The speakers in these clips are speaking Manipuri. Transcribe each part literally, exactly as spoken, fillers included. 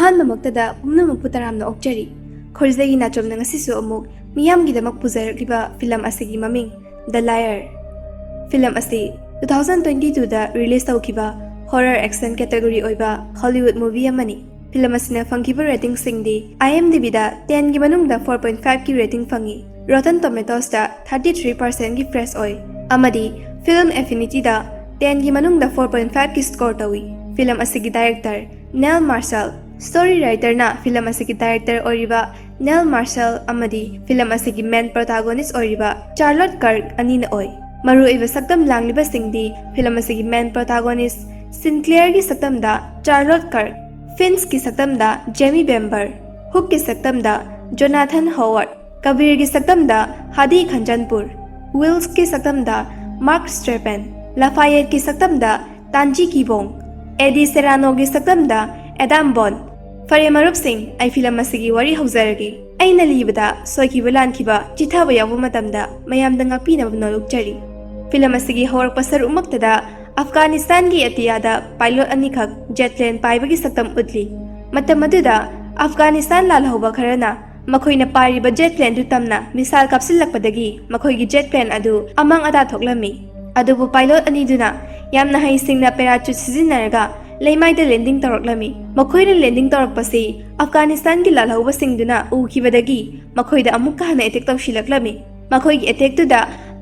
ꯑꯍꯥꯟꯕꯃꯛꯇꯗ ꯄꯨꯝꯅꯃꯛꯄꯨ ꯇꯔꯥꯝꯅ ꯑꯣꯛꯆꯔꯤ꯫ ꯈꯣꯏꯖꯩꯒꯤ ꯅꯥꯆꯣꯝꯅ ꯉꯁꯤꯁꯨ ꯑꯃꯨꯛ ꯃꯤꯌꯥꯝꯒꯤꯗꯃꯛ ꯄꯨꯖꯔꯛꯂꯤꯕ ꯐꯤꯂꯝ ꯑꯁꯤꯒꯤ ꯃꯃꯤꯡ The Liar꯫ ꯐꯤꯂꯝ ꯑꯁꯤ two thousand twenty twoꯗ release ꯇꯧꯈꯤꯕ horror action category ꯑꯣꯏꯕ Hollywood movie ꯑꯃꯅꯤ꯫ ꯐꯤꯂꯝ ꯑꯁꯤꯅ ꯐꯪꯈꯤꯕ ratingꯁꯤꯡꯗꯤ IMDbꯗ tenꯒꯤ ꯃꯅꯨꯡꯗ four point fiveꯀꯤ rating ꯐꯪꯉꯤ꯫ Rotten Tomatoesꯇ thirty three percentꯀꯤ fresh ꯑꯣꯏ ꯑꯃꯗꯤ Film Affinityꯗ tenꯒꯤ ꯃꯅꯨꯡꯗ four point fiveꯀꯤ score ꯇꯧꯏ꯫ ꯐꯤꯂꯝ ꯑꯁꯤꯒꯤ director Neil Marshall, story writerꯅ ꯐꯤꯂꯝ ꯑꯁꯤꯒꯤ director ꯑꯣꯏꯔꯤꯕ Neil Marshall ꯑꯃꯗꯤ ꯐꯤꯂꯝ ꯑꯁꯤꯒꯤ main protagonist ꯑꯣꯏꯔꯤꯕ Charlotte Kirk ꯑꯅꯤꯅ ꯑꯣꯏ꯫ ꯃꯔꯨꯑꯣꯏꯕ ꯁꯛꯇꯝ ꯂꯥꯡꯂꯤꯕꯁꯤꯡꯗꯤ ꯐꯤꯂꯝ ꯑꯁꯤꯒꯤ main protagonist Sinclairꯒꯤ ꯁꯛꯇꯝꯗ Charlotte Kirk, Finchꯀꯤ ꯁꯛꯇꯝꯗ Jamie Bamber, Hookꯀꯤ ꯁꯛꯇꯝꯗ Jonathan Howard, ꯀꯕꯤꯔꯒꯤ ꯁꯛꯇꯝꯗ ꯍꯥꯗꯤ ꯈꯟꯖꯟꯄꯨꯔ, ꯋꯤꯜꯁꯀꯤ ꯁꯛꯇꯝꯗ ꯃꯥꯔꯛ ꯁ꯭ꯇ꯭ꯔꯦꯄꯦꯟ, ꯂꯥꯐꯥꯌꯦꯠꯀꯤ ꯁꯛꯇꯝꯗ ꯇꯥꯟꯖꯤ ꯀꯤꯕꯣꯡ, ꯑꯦꯗꯤ ꯁꯦꯔꯥꯅꯣꯒꯤ ꯁꯛꯇꯝꯗ ꯑꯦꯗꯥꯝ ꯕꯣꯟ꯫ ꯐꯔꯦ ꯃꯔꯨꯞꯁꯤꯡ, ꯑꯩ ꯐꯤꯂꯝ ꯑꯁꯤꯒꯤ ꯋꯥꯔꯤ ꯍꯧꯖꯔꯒꯦ꯫ ꯑꯩꯅ ꯂꯤꯕꯗ ꯁꯣꯏꯈꯤꯕ ꯂꯥꯟꯈꯤꯕ ꯆꯤꯊꯕ ꯌꯥꯎꯕ ꯃꯇꯝꯗ ꯃꯌꯥꯝꯗ ꯉꯥꯛꯄꯤꯅꯕ ꯅꯣꯜꯂꯨꯛꯆꯔꯤ꯫ ꯐꯤꯂꯝ ꯑꯁꯤꯒꯤ ꯍꯧꯔꯛꯄ ꯁꯔꯨꯛꯃꯛꯇꯗ ꯑꯐꯒꯥꯅꯤꯁꯇꯥꯟꯒꯤ ꯑꯇꯤꯌꯥꯗ pilot ꯑꯅꯤꯈꯛ jet plane ꯄꯥꯏꯕꯒꯤ ꯁꯛꯇꯝ ꯎꯠꯂꯤ꯫ ꯃꯇꯝ ꯑꯗꯨꯗ ꯑꯐꯒꯥꯅꯤꯁꯇꯥꯟ ꯂꯥꯜꯍꯧꯕ ꯈꯔꯅ ꯃꯈꯣꯏꯅ ꯄꯥꯏꯔꯤꯕ jet planeꯗꯨ ꯇꯝꯅ missile ꯀꯥꯞꯁꯤꯜꯂꯛꯄꯗꯒꯤ ꯃꯈꯣꯏꯒꯤ jet plane ꯑꯗꯨ ꯑꯃꯥꯡ ꯑꯇꯥ ꯊꯣꯛꯂꯝꯃꯤ꯫ ꯑꯗꯨꯕꯨ pilot ꯑꯅꯤꯗꯨꯅ ꯌꯥꯝꯅ ꯍꯩꯁꯤꯡꯅ parachute ꯁꯤꯖꯤꯟꯅꯔꯒ ꯂꯩꯃꯥꯏꯗ landing ꯇꯧꯔꯛꯂꯝꯃꯤ꯫ ꯃꯈꯣꯏꯅ landing ꯇꯧꯔꯛꯄꯁꯤ ꯑꯐꯒꯥꯅꯤꯁꯇꯥꯟꯒꯤ ꯂꯥꯜꯍꯧꯕꯁꯤꯡꯗꯨꯅ ꯎꯈꯤꯕꯗꯒꯤ ꯃꯈꯣꯏꯗ ꯑꯃꯨꯛꯀ ꯍꯟꯅ attack ꯇꯧꯁꯤꯜꯂꯛꯂꯝꯃꯤ꯫ ꯃꯈꯣꯏꯒꯤ attackꯇꯨꯗ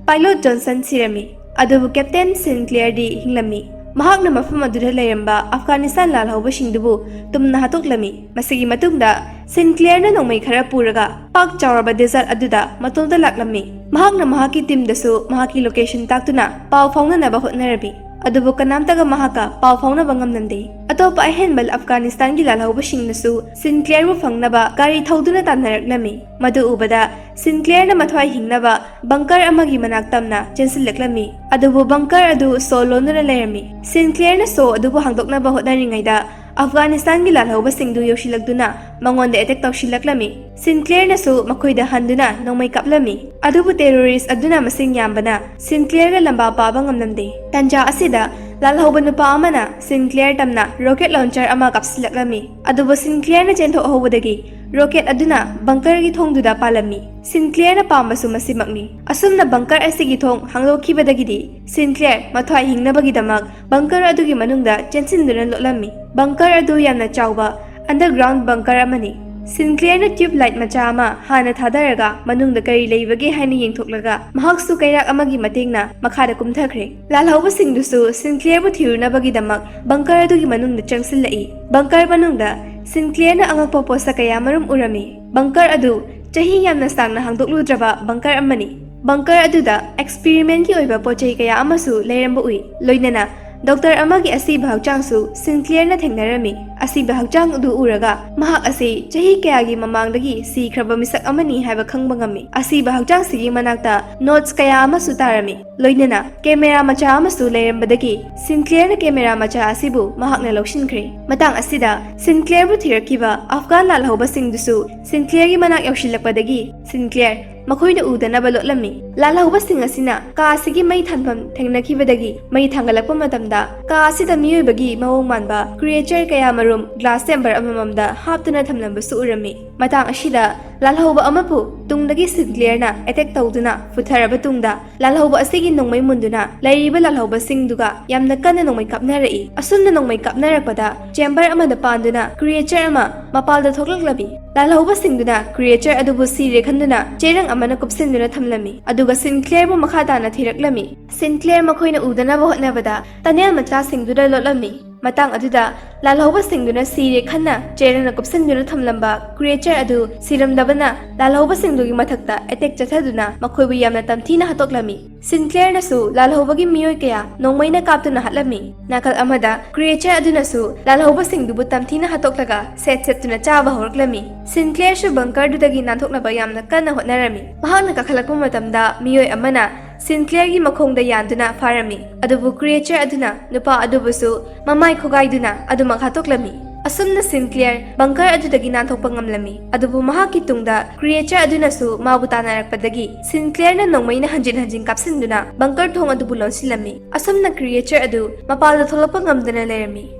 pilot ꯖꯣꯟꯁꯟ ꯁꯤꯔꯝꯃꯤ, ꯑꯗꯨꯕꯨ Captain Sinclairꯗꯤ ꯍꯤꯡꯂꯝꯃꯤ꯫ ꯃꯍꯥꯛꯅ ꯃꯐꯝ ꯑꯗꯨꯗ ꯂꯩꯔꯝꯕ ꯑꯐꯒꯥꯅꯤꯁꯇꯥꯟ ꯂꯥꯜꯍꯧꯕꯁꯤꯡꯗꯨꯕꯨ ꯇꯨꯝꯅ ꯍꯥꯠꯇꯣꯛꯂꯝꯃꯤ꯫ ꯃꯁꯤꯒꯤ ꯃꯇꯨꯡꯗ Sinclairꯅ ꯅꯣꯡꯃꯩ ꯈꯔ ꯄꯨꯔꯒ ꯄꯥꯛ ꯆꯥꯎꯔꯕ desert ꯑꯗꯨꯗ ꯃꯇꯣꯝꯇ ꯂꯥꯛꯂꯝꯃꯤ꯫ ꯃꯍꯥꯛꯅ ꯃꯍꯥꯛꯀꯤ teamꯗꯁꯨ ꯃꯍꯥꯛꯀꯤ location ꯇꯥꯛꯇꯨꯅ ꯄꯥꯎ ꯐꯥꯎꯅꯅꯕ ꯍꯣꯠꯅꯔꯝꯃꯤ, ꯑꯗꯨꯕꯨ ꯀꯅꯥꯝꯇꯒ ꯃꯍꯥꯛꯀ ꯄꯥꯎ ꯐꯥꯎꯅꯕ ꯉꯝꯂꯝꯗꯦ꯫ ꯑꯇꯣꯞꯄ ꯑꯍꯦꯟꯕ ꯑꯐꯒꯥꯅꯤꯁꯇꯥꯟꯒꯤ ꯂꯥꯜꯍꯧꯕꯁꯤꯡꯅꯁꯨ Sinclairꯕꯨ ꯐꯪꯅꯕ ꯒꯥꯔꯤ ꯊꯧꯗꯨꯅ ꯇꯥꯟꯅꯔꯛꯂꯝꯃꯤ꯫ ꯃꯗꯨ ꯎꯕꯗ Sinclairꯅ ꯃꯊ꯭ꯋꯥꯏ ꯍꯤꯡꯅꯕ bunker ꯑꯃꯒꯤ ꯃꯅꯥꯛ ꯇꯝꯅ ꯆꯦꯟꯁꯤꯜꯂꯛꯂꯝꯃꯤ꯫ ꯑꯗꯨꯕꯨ bunker ꯑꯗꯨ ꯁꯣ ꯂꯣꯟꯗꯨꯅ ꯂꯩꯔꯝꯃꯤ꯫ Sinclairꯅ ꯁꯣ ꯑꯗꯨꯕꯨ ꯍꯥꯡꯗꯣꯛꯅꯕ ꯍꯣꯠꯅꯔꯤꯉꯩꯗ ꯑꯐꯒꯥꯅꯤꯁꯇꯥꯟꯒꯤ ꯂꯥꯜꯍꯧꯕꯁꯤꯡꯗꯨ ꯌꯧꯁꯤꯜꯂꯛꯇꯨꯅ ꯃꯉꯣꯟꯗ attack ꯇꯧꯁꯤꯜꯂꯛꯂꯝꯃꯤ꯫ Sinclairꯅꯁꯨ ꯃꯈꯣꯏꯗ ꯍꯟꯗꯨꯅ ꯅꯣꯡꯃꯩ ꯀꯥꯞꯂꯝꯃꯤ꯫ ꯑꯗꯨꯕꯨ terrorist ꯑꯗꯨꯅ ꯃꯁꯤꯡ ꯌꯥꯝꯕꯅ Sinclairꯒ ꯂꯝꯕꯥ ꯄꯥꯕ ꯉꯝꯂꯝꯗꯦ꯫ ꯇꯟꯖꯥ ꯑꯁꯤꯗ ꯂꯥꯜꯍꯧꯕ ꯅꯨꯄꯥ ꯑꯃꯅ ꯁꯤꯟꯀ꯭ꯂꯤꯌꯔ ꯇꯝꯅ ꯔꯣꯀꯦꯠ ꯂꯣꯟꯆꯔ ꯑꯃ ꯀꯥꯞꯁꯤꯜꯂꯛꯂꯝꯃꯤ꯫ ꯑꯗꯨꯕꯨ ꯁꯤꯟꯀ꯭ꯂꯤꯌꯔꯅ ꯆꯦꯟꯊꯣꯛꯍꯧꯕꯗꯒꯤ ꯔꯣꯀꯦꯠ ꯑꯗꯨꯅ ꯕꯪꯀꯔꯒꯤ ꯊꯣꯡꯗꯨꯗ ꯄꯥꯜꯂꯝꯃꯤ꯫ ꯁꯤꯟꯀ꯭ꯂꯤꯌꯔꯅ ꯄꯥꯝꯕꯁꯨ ꯃꯁꯤꯃꯛꯅꯤ꯫ ꯑꯁꯨꯝꯅ ꯕꯪꯀꯔ ꯑꯁꯤꯒꯤ ꯊꯣꯡ ꯍꯥꯡꯗꯣꯛꯈꯤꯕꯗꯒꯤꯗꯤ ꯁꯤꯟꯀ꯭ꯂꯤꯌꯔ ꯃꯊ꯭ꯋꯥꯏ ꯍꯤꯡꯅꯕꯒꯤꯗꯃꯛ ꯕꯪꯀꯔ ꯑꯗꯨꯒꯤ ꯃꯅꯨꯡꯗ ꯆꯦꯟꯁꯤꯟꯗꯨꯅ ꯂꯣꯠꯂꯝꯃꯤ꯫ ꯕꯪꯀꯔ ꯑꯗꯨ ꯌꯥꯝꯅ ꯆꯥꯎꯕ underground bunker ꯑꯃꯅꯤ꯫ ꯁꯤꯟꯀ꯭ꯂꯤꯌꯔꯅ ꯇ꯭ꯌꯨꯕ ꯂꯥꯏꯠ ꯃꯆꯥ ꯑꯃ ꯍꯥꯟꯅ ꯊꯥꯗꯔꯒ ꯃꯅꯨꯡꯗ ꯀꯔꯤ ꯂꯩꯕꯒꯦ ꯍꯥꯏꯅ ꯌꯦꯡꯊꯣꯛꯂꯒ ꯃꯍꯥꯛꯁꯨ ꯀꯩꯔꯥꯛ ꯑꯃꯒꯤ ꯃꯇꯦꯡꯅ ꯃꯈꯥꯗ ꯀꯨꯝꯊꯈ꯭ꯔꯦ꯫ ꯂꯥꯜꯍꯧꯕꯁꯤꯡꯗꯨꯁꯨ ꯁꯤꯟꯀ꯭ꯂꯤꯌꯔꯕꯨ ꯊꯤꯔꯨꯅꯕꯒꯤꯗꯃꯛ ꯕꯪꯀꯔ ꯑꯗꯨꯒꯤ ꯃꯅꯨꯡꯗ ꯆꯪꯁꯤꯜꯂꯛꯏ꯫ ꯕꯪꯀꯔ ꯃꯅꯨꯡꯗ ꯁꯤꯟꯀ꯭ꯂꯤꯌꯔꯅ ꯑꯉꯛꯄ ꯄꯣꯠꯁꯛ ꯀꯌꯥ ꯃꯔꯨꯝ ꯎꯔꯝꯃꯤ꯫ ꯕꯪꯀꯔ ꯑꯗꯨ ꯆꯍꯤ ꯌꯥꯝꯅ ꯁꯥꯡꯅ ꯍꯥꯡꯗꯣꯛꯂꯨꯗ꯭ꯔꯕ ꯕꯪꯀꯔ ꯑꯃꯅꯤ꯫ ꯕꯪꯀꯔ ꯑꯗꯨꯗ ꯑꯦꯛꯁꯄꯤꯔꯤꯃꯦꯟꯒꯤ ꯑꯣꯏꯕ ꯄꯣꯠ ꯆꯩ ꯀꯌꯥ ꯑꯃꯁꯨ ꯂꯩꯔꯝꯕ ꯎꯏ꯫ ꯂꯣꯏꯅꯅ ꯗꯣꯛꯇꯔ ꯑꯃꯒꯤ ꯑꯁꯤꯕ ꯍꯛꯆꯥꯡꯁꯨ ꯁꯤꯟꯀ꯭ꯂꯤꯌꯔꯅ ꯊꯦꯡꯅꯔꯝꯃꯤ꯫ ꯑꯁꯤꯕ ꯍꯛꯆꯥꯡ ꯑꯗꯨ ꯎꯔꯒ ꯃꯍꯥꯛ ꯑꯁꯤ ꯆꯍꯤ ꯀꯌꯥꯒꯤ ꯃꯃꯥꯡꯗꯒꯤ ꯁꯤꯈ꯭ꯔꯕ ꯃꯤꯁꯛ ꯑꯃꯅꯤ ꯍꯥꯏꯕ ꯈꯪꯕ ꯉꯝꯃꯤ꯫ ꯑꯁꯤꯕ ꯍꯛꯆꯥꯡꯁꯤꯒꯤ ꯃꯅꯥꯛꯇ ꯅꯣꯠꯁ ꯀꯌꯥ ꯑꯃꯁꯨ ꯇꯥꯔꯝꯃꯤ꯫ ꯂꯣꯏꯅꯅ ꯀꯦꯃꯦꯔꯥ ꯃꯆꯥ ꯑꯃꯁꯨ ꯂꯩꯔꯝꯕꯗꯒꯤ ꯁꯤꯟꯀ꯭ꯂꯤꯌꯔꯅ ꯀꯦꯃꯦꯔꯥ ꯃꯆꯥ ꯑꯁꯤꯕꯨ ꯃꯍꯥꯛꯅ ꯂꯧꯁꯤꯟꯈ꯭ꯔꯦ꯫ ꯃꯇꯥꯡ ꯑꯁꯤꯗ ꯁꯤꯟꯀ꯭ꯂꯤꯌꯔꯕꯨ ꯊꯤꯔꯛꯈꯤꯕ ꯑꯐꯒꯥꯟ ꯂꯥꯜꯍꯧꯕꯁꯤꯡꯗꯨꯁꯨ ꯁꯤꯟꯀ꯭ꯂꯤꯌꯔꯒꯤ ꯃꯅꯥꯛ ꯌꯧꯁꯤꯜꯂꯛꯄꯗꯒꯤ ꯁꯤꯟꯀ꯭ꯂꯤꯌꯔ ꯃꯈꯣꯏꯅ ꯎꯗꯅꯕ ꯂꯣꯠꯂꯝꯃꯤ꯫ ꯂꯥꯜꯍꯧꯕꯁꯤꯡ ꯑꯁꯤꯅ ꯀꯥ ꯑꯁꯤꯒꯤ ꯃꯩ ꯊꯥꯟꯐꯝ ꯊꯦꯡꯅꯈꯤꯕꯗꯒꯤ ꯃꯩ ꯊꯥꯡꯒꯠꯂꯛꯄ ꯃꯇꯝꯗ ꯀꯥ ꯑꯁꯤꯗ ꯃꯤꯑꯣꯏꯕꯒꯤ ꯃꯑꯣꯡ ꯃꯥꯟꯕ ꯀ꯭ꯔꯤꯌꯦꯆꯔ ꯀꯌꯥ ꯃꯔꯨꯝ ꯒ꯭ꯂꯥꯁ ꯆꯦꯝꯕꯔ ꯑꯃꯃꯝꯗ ꯍꯥꯞꯇꯨꯅ ꯊꯝꯂꯝꯕꯁꯨ ꯎꯔꯝꯃꯤ꯫ ꯃꯇꯥꯡ ꯑꯁꯤꯗ ꯂꯥꯜꯍꯧꯕ ꯑꯃꯕꯨ ꯇꯨꯡꯗꯒꯤ ꯁꯤꯟꯀ꯭ꯂꯤꯌꯔꯅ ꯑꯦꯇꯦꯛ ꯇꯧꯗꯨꯅ ꯄꯨꯊꯔꯕ ꯇꯨꯡꯗ ꯂꯥꯜꯍꯧꯕ ꯑꯁꯤꯒꯤ ꯅꯣꯡꯃꯩ ꯃꯨꯟꯗꯨꯅ ꯂꯩꯔꯤꯕ ꯂꯥꯜꯍꯧꯕꯁꯤꯡꯗꯨꯒ ꯌꯥꯝꯅ ꯀꯟꯅ ꯅꯣꯡꯃꯩ ꯀꯥꯞꯅꯔꯛꯏ꯫ ꯑꯁꯨꯝꯅ ꯅꯣꯡꯃꯩ ꯀꯥꯞꯅꯔꯛꯄꯗ ꯆꯦꯝꯕꯔ ꯑꯃꯗ ꯄꯥꯟꯗꯨꯅ ꯀ꯭ꯔꯤꯌꯦꯆꯔ ꯑꯃ ꯃꯄꯥꯜꯗ ꯊꯣꯛꯂꯛꯂꯝꯃꯤ꯫ ꯂꯥꯜꯍꯧꯕꯁꯤꯡꯗꯨꯅ ꯀ꯭ꯔꯤꯌꯦꯆꯔ ꯑꯗꯨꯕꯨ ꯁꯤꯔꯦ ꯈꯟꯗꯨꯅ ꯆꯦꯔꯪ ꯑꯃꯅ ꯀꯨꯞꯁꯤꯟꯗꯨꯅ ꯊꯝꯂꯝꯃꯤ꯫ ꯑꯗꯨꯒ ꯁꯤꯟꯀ꯭ꯂꯤꯌꯔꯕꯨ ꯃꯈꯥ ꯇꯥꯅ ꯊꯤꯔꯛꯂꯝꯃꯤ꯫ ꯁꯤꯟꯀ꯭ꯂꯤꯌꯔ ꯃꯈꯣꯏꯅ ꯎꯗꯅꯕ ꯍꯣꯠꯅꯕꯗ ꯇꯅꯦꯜ ꯃꯆꯥꯁꯤꯡꯗꯨꯗ ꯂꯣꯠꯂꯝꯃꯤ꯫ ꯃꯇꯥꯡ ꯑꯗꯨꯗ ꯂꯥꯜꯍꯧꯕꯁꯤꯡꯗꯨꯅ ꯁꯤꯔꯦ ꯈꯟꯅ ꯆꯦꯔꯪꯅ ꯀꯨꯞꯁꯤꯟꯗꯨꯅ ꯊꯝꯂꯝꯕ ꯀ꯭ꯔꯤꯌꯦꯆꯔ ꯑꯗꯨ ꯁꯤꯔꯝꯗꯕꯅ ꯂꯥꯜꯍꯧꯕꯁꯤꯡꯗꯨꯒꯤ ꯃꯊꯛꯇ ꯑꯦꯇꯦꯛ ꯆꯠꯊꯗꯨꯅ ꯃꯈꯣꯏꯕꯨ ꯌꯥꯝꯅ ꯇꯝꯊꯤꯅ ꯍꯥꯠꯇꯣꯛꯂꯝꯃꯤ꯫ ꯁꯤꯟꯀ꯭ꯂꯤꯌꯔꯅꯁꯨ ꯂꯥꯜꯍꯧꯕꯒꯤ ꯃꯤꯑꯣꯏ ꯀꯌꯥ ꯅꯣꯡꯃꯩꯅ ꯀꯥꯞꯇꯨꯅ ꯍꯥꯠꯂꯝꯃꯤ꯫ ꯅꯥꯀꯜ ꯑꯃꯗ ꯀ꯭ꯔꯤꯌꯦꯆꯔ ꯑꯗꯨꯅꯁꯨ ꯂꯥꯜꯍꯧꯕꯁꯤꯡꯗꯨꯕꯨ ꯇꯝꯊꯤꯅ ꯍꯥꯠꯇꯣꯛꯂꯒ ꯁꯦꯠ ꯁꯦꯠꯇꯨꯅ ꯆꯥꯕ ꯍꯧꯔꯛꯂꯝꯃꯤ꯫ ꯁꯤꯟꯀ꯭ꯂꯤꯌꯔꯁꯨ ꯕꯪꯀꯔꯗꯨꯗꯒꯤ ꯅꯥꯟꯊꯣꯛꯅꯕ ꯌꯥꯝꯅ ꯀꯟꯅ ꯍꯣꯠꯅꯔꯝꯃꯤ꯫ ꯃꯍꯥꯛꯅ ꯀꯥꯈꯠꯂꯛꯄ ꯃꯇꯝꯗ ꯃꯤꯑꯣꯏ ꯑꯃꯅ ꯁꯤꯟꯀ꯭ꯂꯤꯌꯔꯒꯤ ꯃꯈꯣꯡꯗ ꯌꯥꯟꯗꯨꯅ ꯐꯥꯔꯝꯃꯤ꯫ ꯑꯗꯨꯕꯨ ꯀ꯭ꯔꯤꯌꯦꯆꯔ ꯑꯗꯨꯅ ꯅꯨꯄꯥ ꯑꯗꯨꯕꯨꯁꯨ ꯃꯃꯥꯏ ꯈꯣꯒꯥꯏꯗꯨꯅ ꯑꯗꯨꯃꯛ ꯍꯥꯠꯇꯣꯛꯂꯝꯃꯤ꯫ ꯑꯁꯨꯝꯅ ꯁꯤꯟꯀ꯭ꯂꯤꯌꯔ ꯕꯪꯀꯔ ꯑꯗꯨꯗꯒꯤ ꯅꯥꯟꯊꯣꯛꯄ ꯉꯝꯂꯝꯃꯤ꯫ ꯑꯗꯨꯕꯨ ꯃꯍꯥꯛꯀꯤ ꯇꯨꯡꯗ ꯀ꯭ꯔꯤꯌꯦꯆꯔ ꯑꯗꯨꯅꯁꯨ ꯃꯥꯕꯨ ꯇꯥꯟꯅꯔꯛꯄꯗꯒꯤ ꯁꯤꯟꯀ꯭ꯂꯤꯌꯔꯅ ꯅꯣꯡꯃꯩꯅ ꯍꯟꯖꯤꯟ ꯍꯟꯖꯤꯟ ꯀꯥꯞꯁꯤꯟꯗꯨꯅ ꯕꯪꯀꯔ ꯊꯣꯡ ꯑꯗꯨꯕꯨ ꯂꯣꯟꯁꯤꯜꯂꯝꯃꯤ꯫ ꯑꯁꯨꯝꯅ ꯀ꯭ꯔꯤꯌꯦꯆꯔ ꯑꯗꯨ ꯃꯄꯥꯟꯗ ꯊꯣꯛꯂꯛꯄ ꯉꯝꯗꯅ ꯂꯩꯔꯝꯃꯤ꯫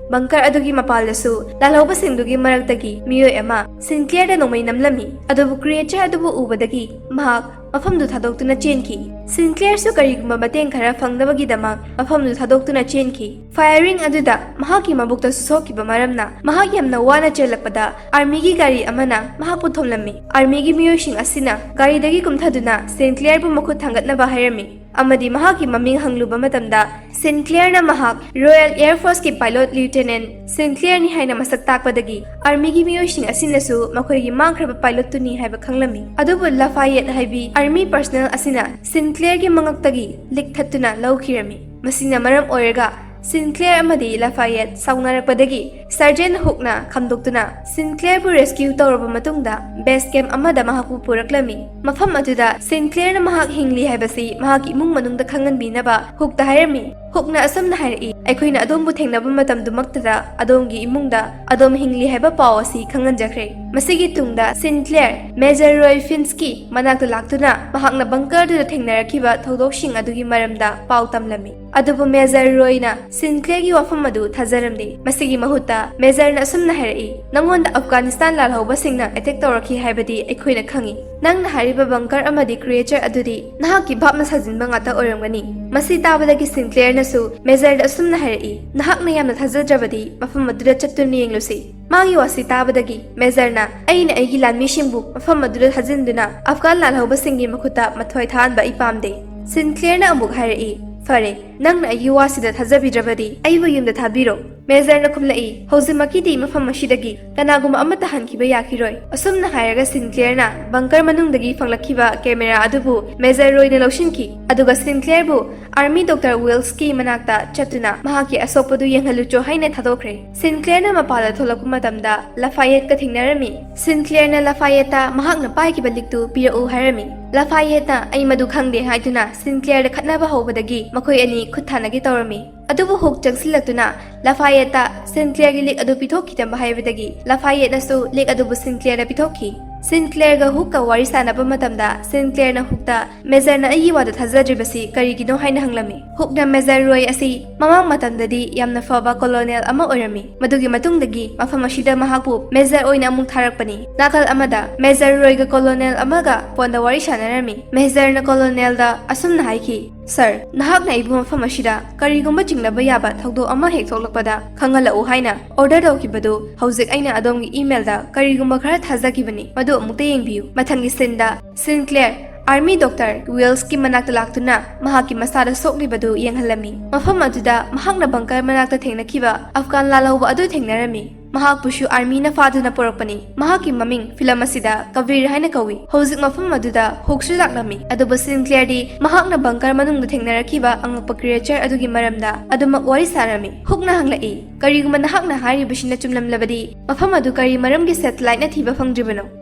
ꯕꯪꯀꯔ ꯑꯗꯨꯒꯤ ꯃꯄꯥꯟꯗꯁꯨ ꯂꯥꯜꯍꯧꯕꯁꯤꯡꯗꯨꯒꯤ ꯃꯔꯛꯇꯒꯤ ꯃꯤꯑꯣꯏ ꯑꯃ ꯁꯤꯟꯀ꯭ꯂꯤꯌꯔꯗ ꯅꯣꯡꯃꯩ ꯅꯝꯂꯝꯃꯤ꯫ ꯑꯗꯨꯕꯨ ꯀ꯭ꯔꯤꯌꯦꯆꯔ ꯑꯗꯨꯕꯨ ꯎꯕꯗꯒꯤ ꯃꯍꯥꯛ ꯃꯐꯝꯗꯨ ꯊꯥꯗꯣꯛꯇꯨꯅ ꯆꯦꯟꯈꯤ꯫ ꯁꯤꯟꯀ꯭ꯂꯤꯌꯔꯁꯨ ꯀꯔꯤꯒꯨꯝꯕ ꯃꯇꯦꯡ ꯈꯔ ꯐꯪꯅꯕꯒꯤꯗꯃꯛ ꯃꯐꯝꯗꯨ ꯊꯥꯗꯣꯛꯇꯨꯅ ꯆꯦꯟꯈꯤ꯫ ꯐꯥꯌꯔꯤꯡ ꯑꯗꯨꯗ ꯃꯍꯥꯛꯀꯤ ꯃꯕꯨꯛꯇꯁꯨ ꯁꯣꯛꯈꯤꯕ ꯃꯔꯝꯅ ꯃꯍꯥꯛ ꯌꯥꯝꯅ ꯋꯥꯅ ꯆꯦꯜꯂꯛꯄꯗ ꯑꯥꯔꯃꯤꯒꯤ ꯒꯥꯔꯤ ꯑꯃꯅ ꯃꯍꯥꯛꯄꯨ ꯊꯣꯝꯂꯝꯃꯤ꯫ ꯑꯥꯔꯃꯤꯒꯤ ꯃꯤꯑꯣꯏꯁꯤꯡ ꯑꯁꯤꯅ ꯒꯥꯔꯤꯗꯒꯤ ꯀꯨꯝꯊꯗꯨꯅ ꯁꯤꯟꯀ꯭ꯂꯤꯌꯔꯕꯨ ꯃꯈꯨꯠ ꯊꯥꯡꯒꯠꯅꯕ ꯍꯥꯏꯔꯝꯃꯤ ꯑꯃꯗꯤ ꯃꯍꯥꯛꯀꯤ ꯃꯃꯤꯡ ꯍꯪꯂꯨꯕ ꯃꯇꯝꯗ ꯁꯤꯟꯀ꯭ꯂꯤꯌꯔꯅ ꯃꯍꯥꯛ ꯔꯣꯌꯦꯜ ꯑꯦꯌꯔ ꯐꯣꯔꯁꯀꯤ ꯄꯥꯏꯂꯣꯠ ꯂꯤꯎꯇꯦꯅꯦꯟ ꯁꯤꯟꯀ꯭ꯂꯤꯌꯔꯅꯤ ꯍꯥꯏꯅ ꯃꯁꯛ ꯇꯥꯛꯄꯗꯒꯤ ꯑꯥꯔꯃꯤꯒꯤ ꯃꯤꯑꯣꯏꯁꯤꯡ ꯑꯁꯤꯅꯁꯨ ꯃꯈꯣꯏꯒꯤ ꯃꯥꯡꯈ꯭ꯔꯕ ꯄꯥꯏꯂꯣꯠꯇꯨꯅꯤ ꯍꯥꯏꯕ ꯈꯪꯂꯝꯃꯤ꯫ ꯑꯗꯨꯕꯨ ꯂꯐꯥꯌꯦꯠ ꯍꯥꯏꯕꯤ ꯑꯥꯔꯃꯤ ꯄꯔꯁꯅꯦꯜ ꯑꯁꯤꯅ ꯁꯤꯟꯀ꯭ꯂꯤꯌꯔꯒꯤ ꯃꯉꯛꯇꯒꯤ ꯂꯤꯛ ꯊꯠꯇꯨꯅ ꯂꯧꯈꯤꯔꯝꯃꯤ꯫ ꯃꯁꯤꯅ ꯃꯔꯝ ꯑꯣꯏꯔꯒ ꯁꯤꯟꯀ꯭ꯂꯤꯌꯔ ꯑꯃꯗꯤ ꯂꯐꯥꯌꯦꯠ ꯁꯥꯎꯅꯔꯛꯄꯗꯒꯤ ꯁꯔꯖꯦꯟ ꯍꯨꯛꯅ ꯈꯥꯝꯗꯣꯛꯇꯨꯅ ꯁꯤꯟꯀ꯭ꯂꯤꯌꯔꯕꯨ ꯔꯦꯁꯀ꯭ꯌꯨ ꯇꯧꯔꯕ ꯃꯇꯨꯡꯗ ꯕꯦꯁ ꯀꯦꯝꯞ ꯑꯃꯗ ꯃꯍꯥꯛꯄꯨ ꯄꯨꯔꯛꯂꯝꯃꯤ꯫ ꯃꯐꯝ ꯑꯗꯨꯗ ꯁꯤꯟꯀ꯭ꯂꯤꯌꯔꯅ ꯃꯍꯥꯛ ꯍꯤꯡꯂꯤ ꯍꯥꯏꯕꯁꯤ ꯃꯍꯥꯛꯀꯤ ꯏꯃꯨꯡ ꯃꯅꯨꯡꯗ ꯈꯪꯍꯟꯕꯤꯅꯕ ꯍꯨꯛꯇ ꯍꯥꯏꯔꯝꯃꯤ꯫ ꯍꯨꯛꯅ ꯑꯁꯨꯝꯅ ꯍꯥꯏꯔꯛꯏ, "ꯑꯩꯈꯣꯏꯅ ꯑꯗꯣꯝꯕꯨ ꯊꯦꯡꯅꯕ ꯃꯇꯝꯗꯨꯃꯛꯇꯗ ꯑꯗꯣꯝꯒꯤ ꯏꯃꯨꯡꯗ ꯑꯗꯣꯝ ꯍꯤꯡꯂꯤ ꯍꯥꯏꯕ ꯄꯥꯎ ꯑꯁꯤ ꯈꯪꯍꯟꯖꯈ꯭ꯔꯦ꯫" ꯃꯁꯤꯒꯤ ꯇꯨꯡꯗ ꯁꯤꯟꯀ꯭ꯂꯤꯌꯔ ꯃꯦꯖꯔ ꯔꯣꯏ ꯐꯤꯟꯁꯀꯤ ꯃꯅꯥꯛꯇ ꯂꯥꯛꯇꯨꯅ ꯃꯍꯥꯛꯅ ꯕꯪꯀꯔꯗꯨꯗ ꯊꯦꯡꯅꯔꯛꯈꯤꯕ ꯊꯧꯗꯣꯛꯁꯤꯡ ꯑꯗꯨꯒꯤ ꯃꯔꯝꯗ ꯄꯥꯎ ꯇꯝꯂꯝꯃꯤ꯫ ꯑꯗꯨꯕꯨ ꯃꯦꯖꯔ ꯔꯣꯏꯅ ꯁꯤꯟꯀ꯭ꯂꯤꯌꯔꯒꯤ ꯋꯥꯐꯝ ꯑꯗꯨ ꯊꯥꯖꯔꯝꯗꯦ꯫ ꯃꯁꯤꯒꯤ ꯃꯍꯨꯠꯇ ꯃꯦꯖꯔꯅ ꯑꯁꯨꯝꯅ ꯍꯥꯏꯔꯛꯏ, "ꯅꯉꯣꯟꯗ ꯑꯐꯒꯥꯅꯤꯁꯇꯥꯟ ꯂꯥꯜꯍꯧꯕꯁꯤꯡꯅ ꯑꯦꯇꯦꯛ ꯇꯧꯔꯛꯈꯤ ꯍꯥꯏꯕꯗꯤ ꯑꯩꯈꯣꯏꯅ ꯈꯪꯏ꯫ ꯅꯪꯅ ꯍꯥꯏꯔꯤꯕ ꯕꯪꯀꯔ ꯑꯃꯗꯤ ꯀ꯭ꯔꯤꯌꯦꯆꯔ ꯑꯗꯨꯗꯤ ꯅꯍꯥꯛꯀꯤ ꯚꯥꯞꯅ ꯁꯥꯖꯤꯟꯕ ꯉꯥꯛꯇ ꯑꯣꯏꯔꯝꯒꯅꯤ꯫" ꯃꯁꯤ ꯇꯥꯕꯗꯒꯤ ꯁꯤꯟꯀ꯭ꯂꯤꯌꯔꯅꯁꯨ ꯃꯦꯖꯔꯗ ꯑꯁꯨꯝꯅ ꯍꯥꯏꯔꯛꯏ, "ꯅꯍꯥꯛꯅ ꯌꯥꯝꯅ ꯊꯥꯖꯗ꯭ꯔꯕꯗꯤ ꯃꯐꯝ ꯑꯗꯨꯗ ꯆꯠꯇꯨꯅ ꯌꯦꯡꯂꯨꯁꯤ꯫" ꯃꯥꯒꯤ ꯋꯥꯁꯤ ꯇꯥꯕꯗꯒꯤ ꯃꯦꯖꯔꯅ ꯑꯩꯅ ꯑꯩꯒꯤ ꯂꯥꯟꯃꯤꯁꯤꯡꯕꯨ ꯃꯐꯝ ꯑꯗꯨꯗ ꯊꯥꯖꯤꯟꯗꯨꯅ ꯑꯐꯒꯥꯟ ꯂꯥꯜꯍꯧꯕꯁꯤꯡꯒꯤ ꯃꯈꯨꯠꯇ ꯃꯊꯣꯏ ꯊꯥꯍꯟꯕ ꯑꯩ ꯄꯥꯝꯗꯦ꯫ ꯁꯤꯟꯀ꯭ꯂꯤꯌꯔꯅ ꯑꯃꯨꯛ ꯍꯥꯏꯔꯛꯏ, "ꯐꯔꯦ, ꯅꯪꯅ ꯑꯩꯒꯤ ꯋꯥꯁꯤꯗ ꯊꯥꯖꯕꯤꯗ꯭ꯔꯕꯗꯤ ꯑꯩꯕꯨ ꯌꯨꯝꯗ ꯊꯥꯕꯤꯔꯣ꯫" ꯃꯦꯖꯔꯅ ꯈꯨꯝꯂꯛꯏ, "ꯍꯧꯖꯤꯛꯃꯛꯀꯤꯗꯤ ꯃꯐꯝ ꯑꯁꯤꯗꯒꯤ ꯀꯅꯥꯒꯨꯝꯕ ꯑꯃꯠꯇ ꯍꯟꯈꯤꯕ ꯌꯥꯈꯤꯔꯣꯏ꯫" ꯑꯁꯨꯝꯅ ꯍꯥꯏꯔꯒ ꯁꯤꯟꯀ꯭ꯂꯤꯌꯔꯅ ꯕꯪꯀꯔ ꯃꯅꯨꯡꯗꯒꯤ ꯐꯪꯂꯛꯈꯤꯕ ꯀꯦꯃꯦꯔꯥ ꯑꯗꯨꯕꯨ ꯃꯦꯖꯔ ꯔꯣꯏꯅ ꯂꯧꯁꯤꯟꯈꯤ꯫ ꯑꯗꯨꯒ ꯁꯤꯟꯀ꯭ꯂꯤꯌꯔꯕꯨ ꯑꯥꯔꯃꯤ ꯗꯣꯛꯇꯔ ꯋꯤꯜꯁꯀꯤ ꯃꯅꯥꯛꯇ ꯆꯠꯇꯨꯅ ꯃꯍꯥꯛꯀꯤ ꯑꯁꯣꯛꯄꯗꯨ ꯌꯦꯡꯍꯜꯂꯨꯆꯣ ꯍꯥꯏꯅ ꯊꯥꯗꯣꯛꯈ꯭ꯔꯦ꯫ ꯁꯤꯟꯀ꯭ꯂꯤꯌꯔꯅ ꯃꯄꯥꯟꯗ ꯊꯣꯛꯂꯛꯄ ꯃꯇꯝꯗ ꯂꯐꯥꯌꯦꯠꯀ ꯊꯦꯡꯅꯔꯝꯃꯤ꯫ ꯁꯤꯟꯀ꯭ꯂꯤꯌꯔꯅ ꯂꯐꯥꯌꯦꯠꯇ ꯃꯍꯥꯛꯅ ꯄꯥꯏꯈꯤꯕ ꯂꯤꯛꯇꯨ ꯄꯤꯔꯛꯎ ꯍꯥꯏꯔꯝꯃꯤ꯫ ꯂꯐꯥꯌꯦꯠꯅ "ꯑꯩ ꯃꯗꯨ ꯈꯪꯗꯦ" ꯍꯥꯏꯗꯨꯅ ꯁꯤꯟꯀ꯭ꯂꯤꯌꯔꯗ ꯈꯠꯅꯕ ꯍꯧꯕꯗꯒꯤ ꯃꯈꯣꯏ ꯑꯅꯤ ꯈꯨꯠ ꯊꯥꯅꯒꯦ ꯇꯧꯔꯝꯃꯤ꯫ ꯑꯗꯨꯕꯨ ꯍꯨꯛ ꯆꯪꯁꯤꯜꯂꯛꯇꯨꯅ ꯂꯐꯥꯌꯦꯠꯇ ꯁꯤꯟꯀ꯭ꯂꯤꯌꯔꯒꯤ ꯂꯤꯛ ꯑꯗꯨ ꯄꯤꯊꯣꯛꯈꯤꯗꯕ ꯍꯥꯏꯕꯗꯒꯤ ꯂꯐꯥꯌꯦꯠꯅꯁꯨ ꯂꯤꯛ ꯑꯗꯨꯕꯨ ꯁꯤꯟꯀ꯭ꯂꯤꯌꯔꯗ ꯄꯤꯊꯣꯛꯈꯤ꯫ ꯁꯤꯟꯀ꯭ꯂꯤꯌꯔꯒ ꯍꯨꯛꯀ ꯋꯥꯔꯤ ꯁꯥꯟꯅꯕ ꯃꯇꯝꯗ ꯁꯤꯟꯀ꯭ꯂꯤꯌꯔꯅ ꯍꯨꯛꯇ ꯃꯦꯖꯔꯅ ꯑꯩꯒꯤ ꯋꯥꯗ ꯊꯥꯖꯗ꯭ꯔꯤꯕꯁꯤ ꯀꯔꯤꯒꯤꯅꯣ ꯍꯥꯏꯅ ꯍꯪꯂꯝꯃꯤ꯫ ꯍꯨꯛꯅ ꯃꯦꯖꯔ ꯔꯣꯏ ꯑꯁꯤ ꯃꯃꯥꯡ ꯃꯇꯝꯗꯗꯤ ꯌꯥꯝꯅ ꯐꯕ ꯀꯣꯂꯣꯅꯦꯜ ꯑꯃ ꯑꯣꯏꯔꯝꯃꯤ꯫ ꯃꯗꯨꯒꯤ ꯃꯇꯨꯡꯗꯒꯤ ꯃꯐꯝ ꯑꯁꯤꯗ ꯃꯍꯥꯛꯄꯨ ꯃꯦꯖꯔ ꯑꯣꯏꯅ ꯑꯃꯨꯛ ꯊꯥꯔꯛꯄꯅꯤ꯫ ꯅꯥꯀꯜ ꯑꯃꯗ ꯃꯦꯖꯔ ꯔꯣꯏꯒ ꯀꯣꯂꯣꯅꯦꯜ ꯑꯃꯒ ꯐꯣꯟꯗ ꯋꯥꯔꯤ ꯁꯥꯟꯅꯔꯝꯃꯤ꯫ ꯃꯦꯖꯔꯅ ꯀꯣꯂꯣꯅꯦꯜꯗ ꯑꯁꯨꯝꯅ ꯍꯥꯏꯈꯤ, "ꯁꯔ, ꯅꯍꯥꯛꯅ ꯑꯩꯕꯨ ꯃꯐꯝ ꯑꯁꯤꯗ ꯀꯔꯤꯒꯨꯝꯕ ꯆꯤꯡꯅꯕ ꯌꯥꯕ ꯊꯧꯗꯣꯛ ꯑꯃ ꯍꯦꯛ ꯊꯣꯛꯂꯛꯄꯗ ꯈꯪꯍꯜꯂꯛꯎ ꯍꯥꯏꯅ ꯑꯣꯔꯗꯔ ꯇꯧꯈꯤꯕꯗꯨ ꯍꯧꯖꯤꯛ ꯑꯩꯅ ꯑꯗꯣꯝꯒꯤ ꯏꯃꯦꯜꯗ ꯀꯔꯤꯒꯨꯝꯕ ꯈꯔ ꯊꯥꯖꯈꯤꯕꯅꯤ꯫ ꯃꯗꯨ ꯑꯃꯨꯛꯇ ꯌꯦꯡꯕꯤꯌꯨ꯫" ꯃꯊꯪꯒꯤ ꯁꯤꯟꯗ ꯁꯤꯟꯀ꯭ꯂꯤꯌꯔ ꯑꯥꯔꯃꯤ ꯗꯣꯛꯇꯔ ꯋꯤꯜꯁꯀꯤ ꯃꯅꯥꯛꯇ ꯂꯥꯛꯇꯨꯅ ꯃꯍꯥꯛꯀꯤ ꯃꯁꯥꯗ ꯁꯣꯛꯂꯤꯕꯗꯨ ꯌꯦꯡꯍꯜꯂꯝꯃꯤ꯫ ꯃꯐꯝ ꯑꯗꯨꯗ ꯃꯍꯥꯛꯅ ꯕꯪꯀꯔ ꯃꯅꯥꯛꯇ ꯊꯦꯡꯅꯈꯤꯕ ꯑꯐꯒꯥꯟ ꯂꯥꯜꯍꯧꯕ ꯑꯗꯨ ꯊꯦꯡꯅꯔꯝꯃꯤ꯫ ꯃꯍꯥꯛꯄꯨꯁꯨ ꯑꯥꯔꯃꯤꯅ ꯐꯥꯗꯨꯅ ꯄꯨꯔꯛꯄꯅꯤ꯫ ꯃꯍꯥꯛꯀꯤ ꯃꯃꯤꯡ ꯐꯤꯂꯝ ꯑꯁꯤꯗ ꯀꯕꯤꯔ ꯍꯥꯏꯅ ꯀꯧꯏ꯫ ꯍꯧꯖꯤꯛ ꯃꯐꯝ ꯑꯗꯨꯗ ꯍꯨꯛꯁꯨ ꯂꯥꯛꯂꯝꯃꯤ, ꯑꯗꯨꯕꯨ ꯁꯤꯟꯀ꯭ꯂꯤꯌꯔꯗꯤ ꯃꯍꯥꯛꯅ ꯕꯪꯀꯔ ꯃꯅꯨꯡꯗ ꯊꯦꯡꯅꯔꯛꯈꯤꯕ ꯑꯉꯛꯄ ꯀ꯭ꯔꯤꯌꯦꯆꯔ ꯑꯗꯨꯒꯤ ꯃꯔꯝꯗ ꯑꯗꯨꯃꯛ ꯋꯥꯔꯤ ꯁꯥꯔꯝꯃꯤ꯫ ꯍꯨꯛꯅ ꯍꯪꯂꯛꯏ, "ꯀꯔꯤꯒꯨꯝꯕ ꯅꯍꯥꯛꯅ ꯍꯥꯏꯔꯤꯕꯁꯤꯅ ꯆꯨꯝꯂꯝꯂꯕꯗꯤ, ꯃꯐꯝ ꯑꯗꯨ ꯀꯔꯤ ꯃꯔꯝꯒꯤ ꯁꯦꯇꯦꯂꯥꯏꯠꯅ ꯊꯤꯕ ꯐꯪꯗ꯭ꯔꯤꯕꯅꯣ?"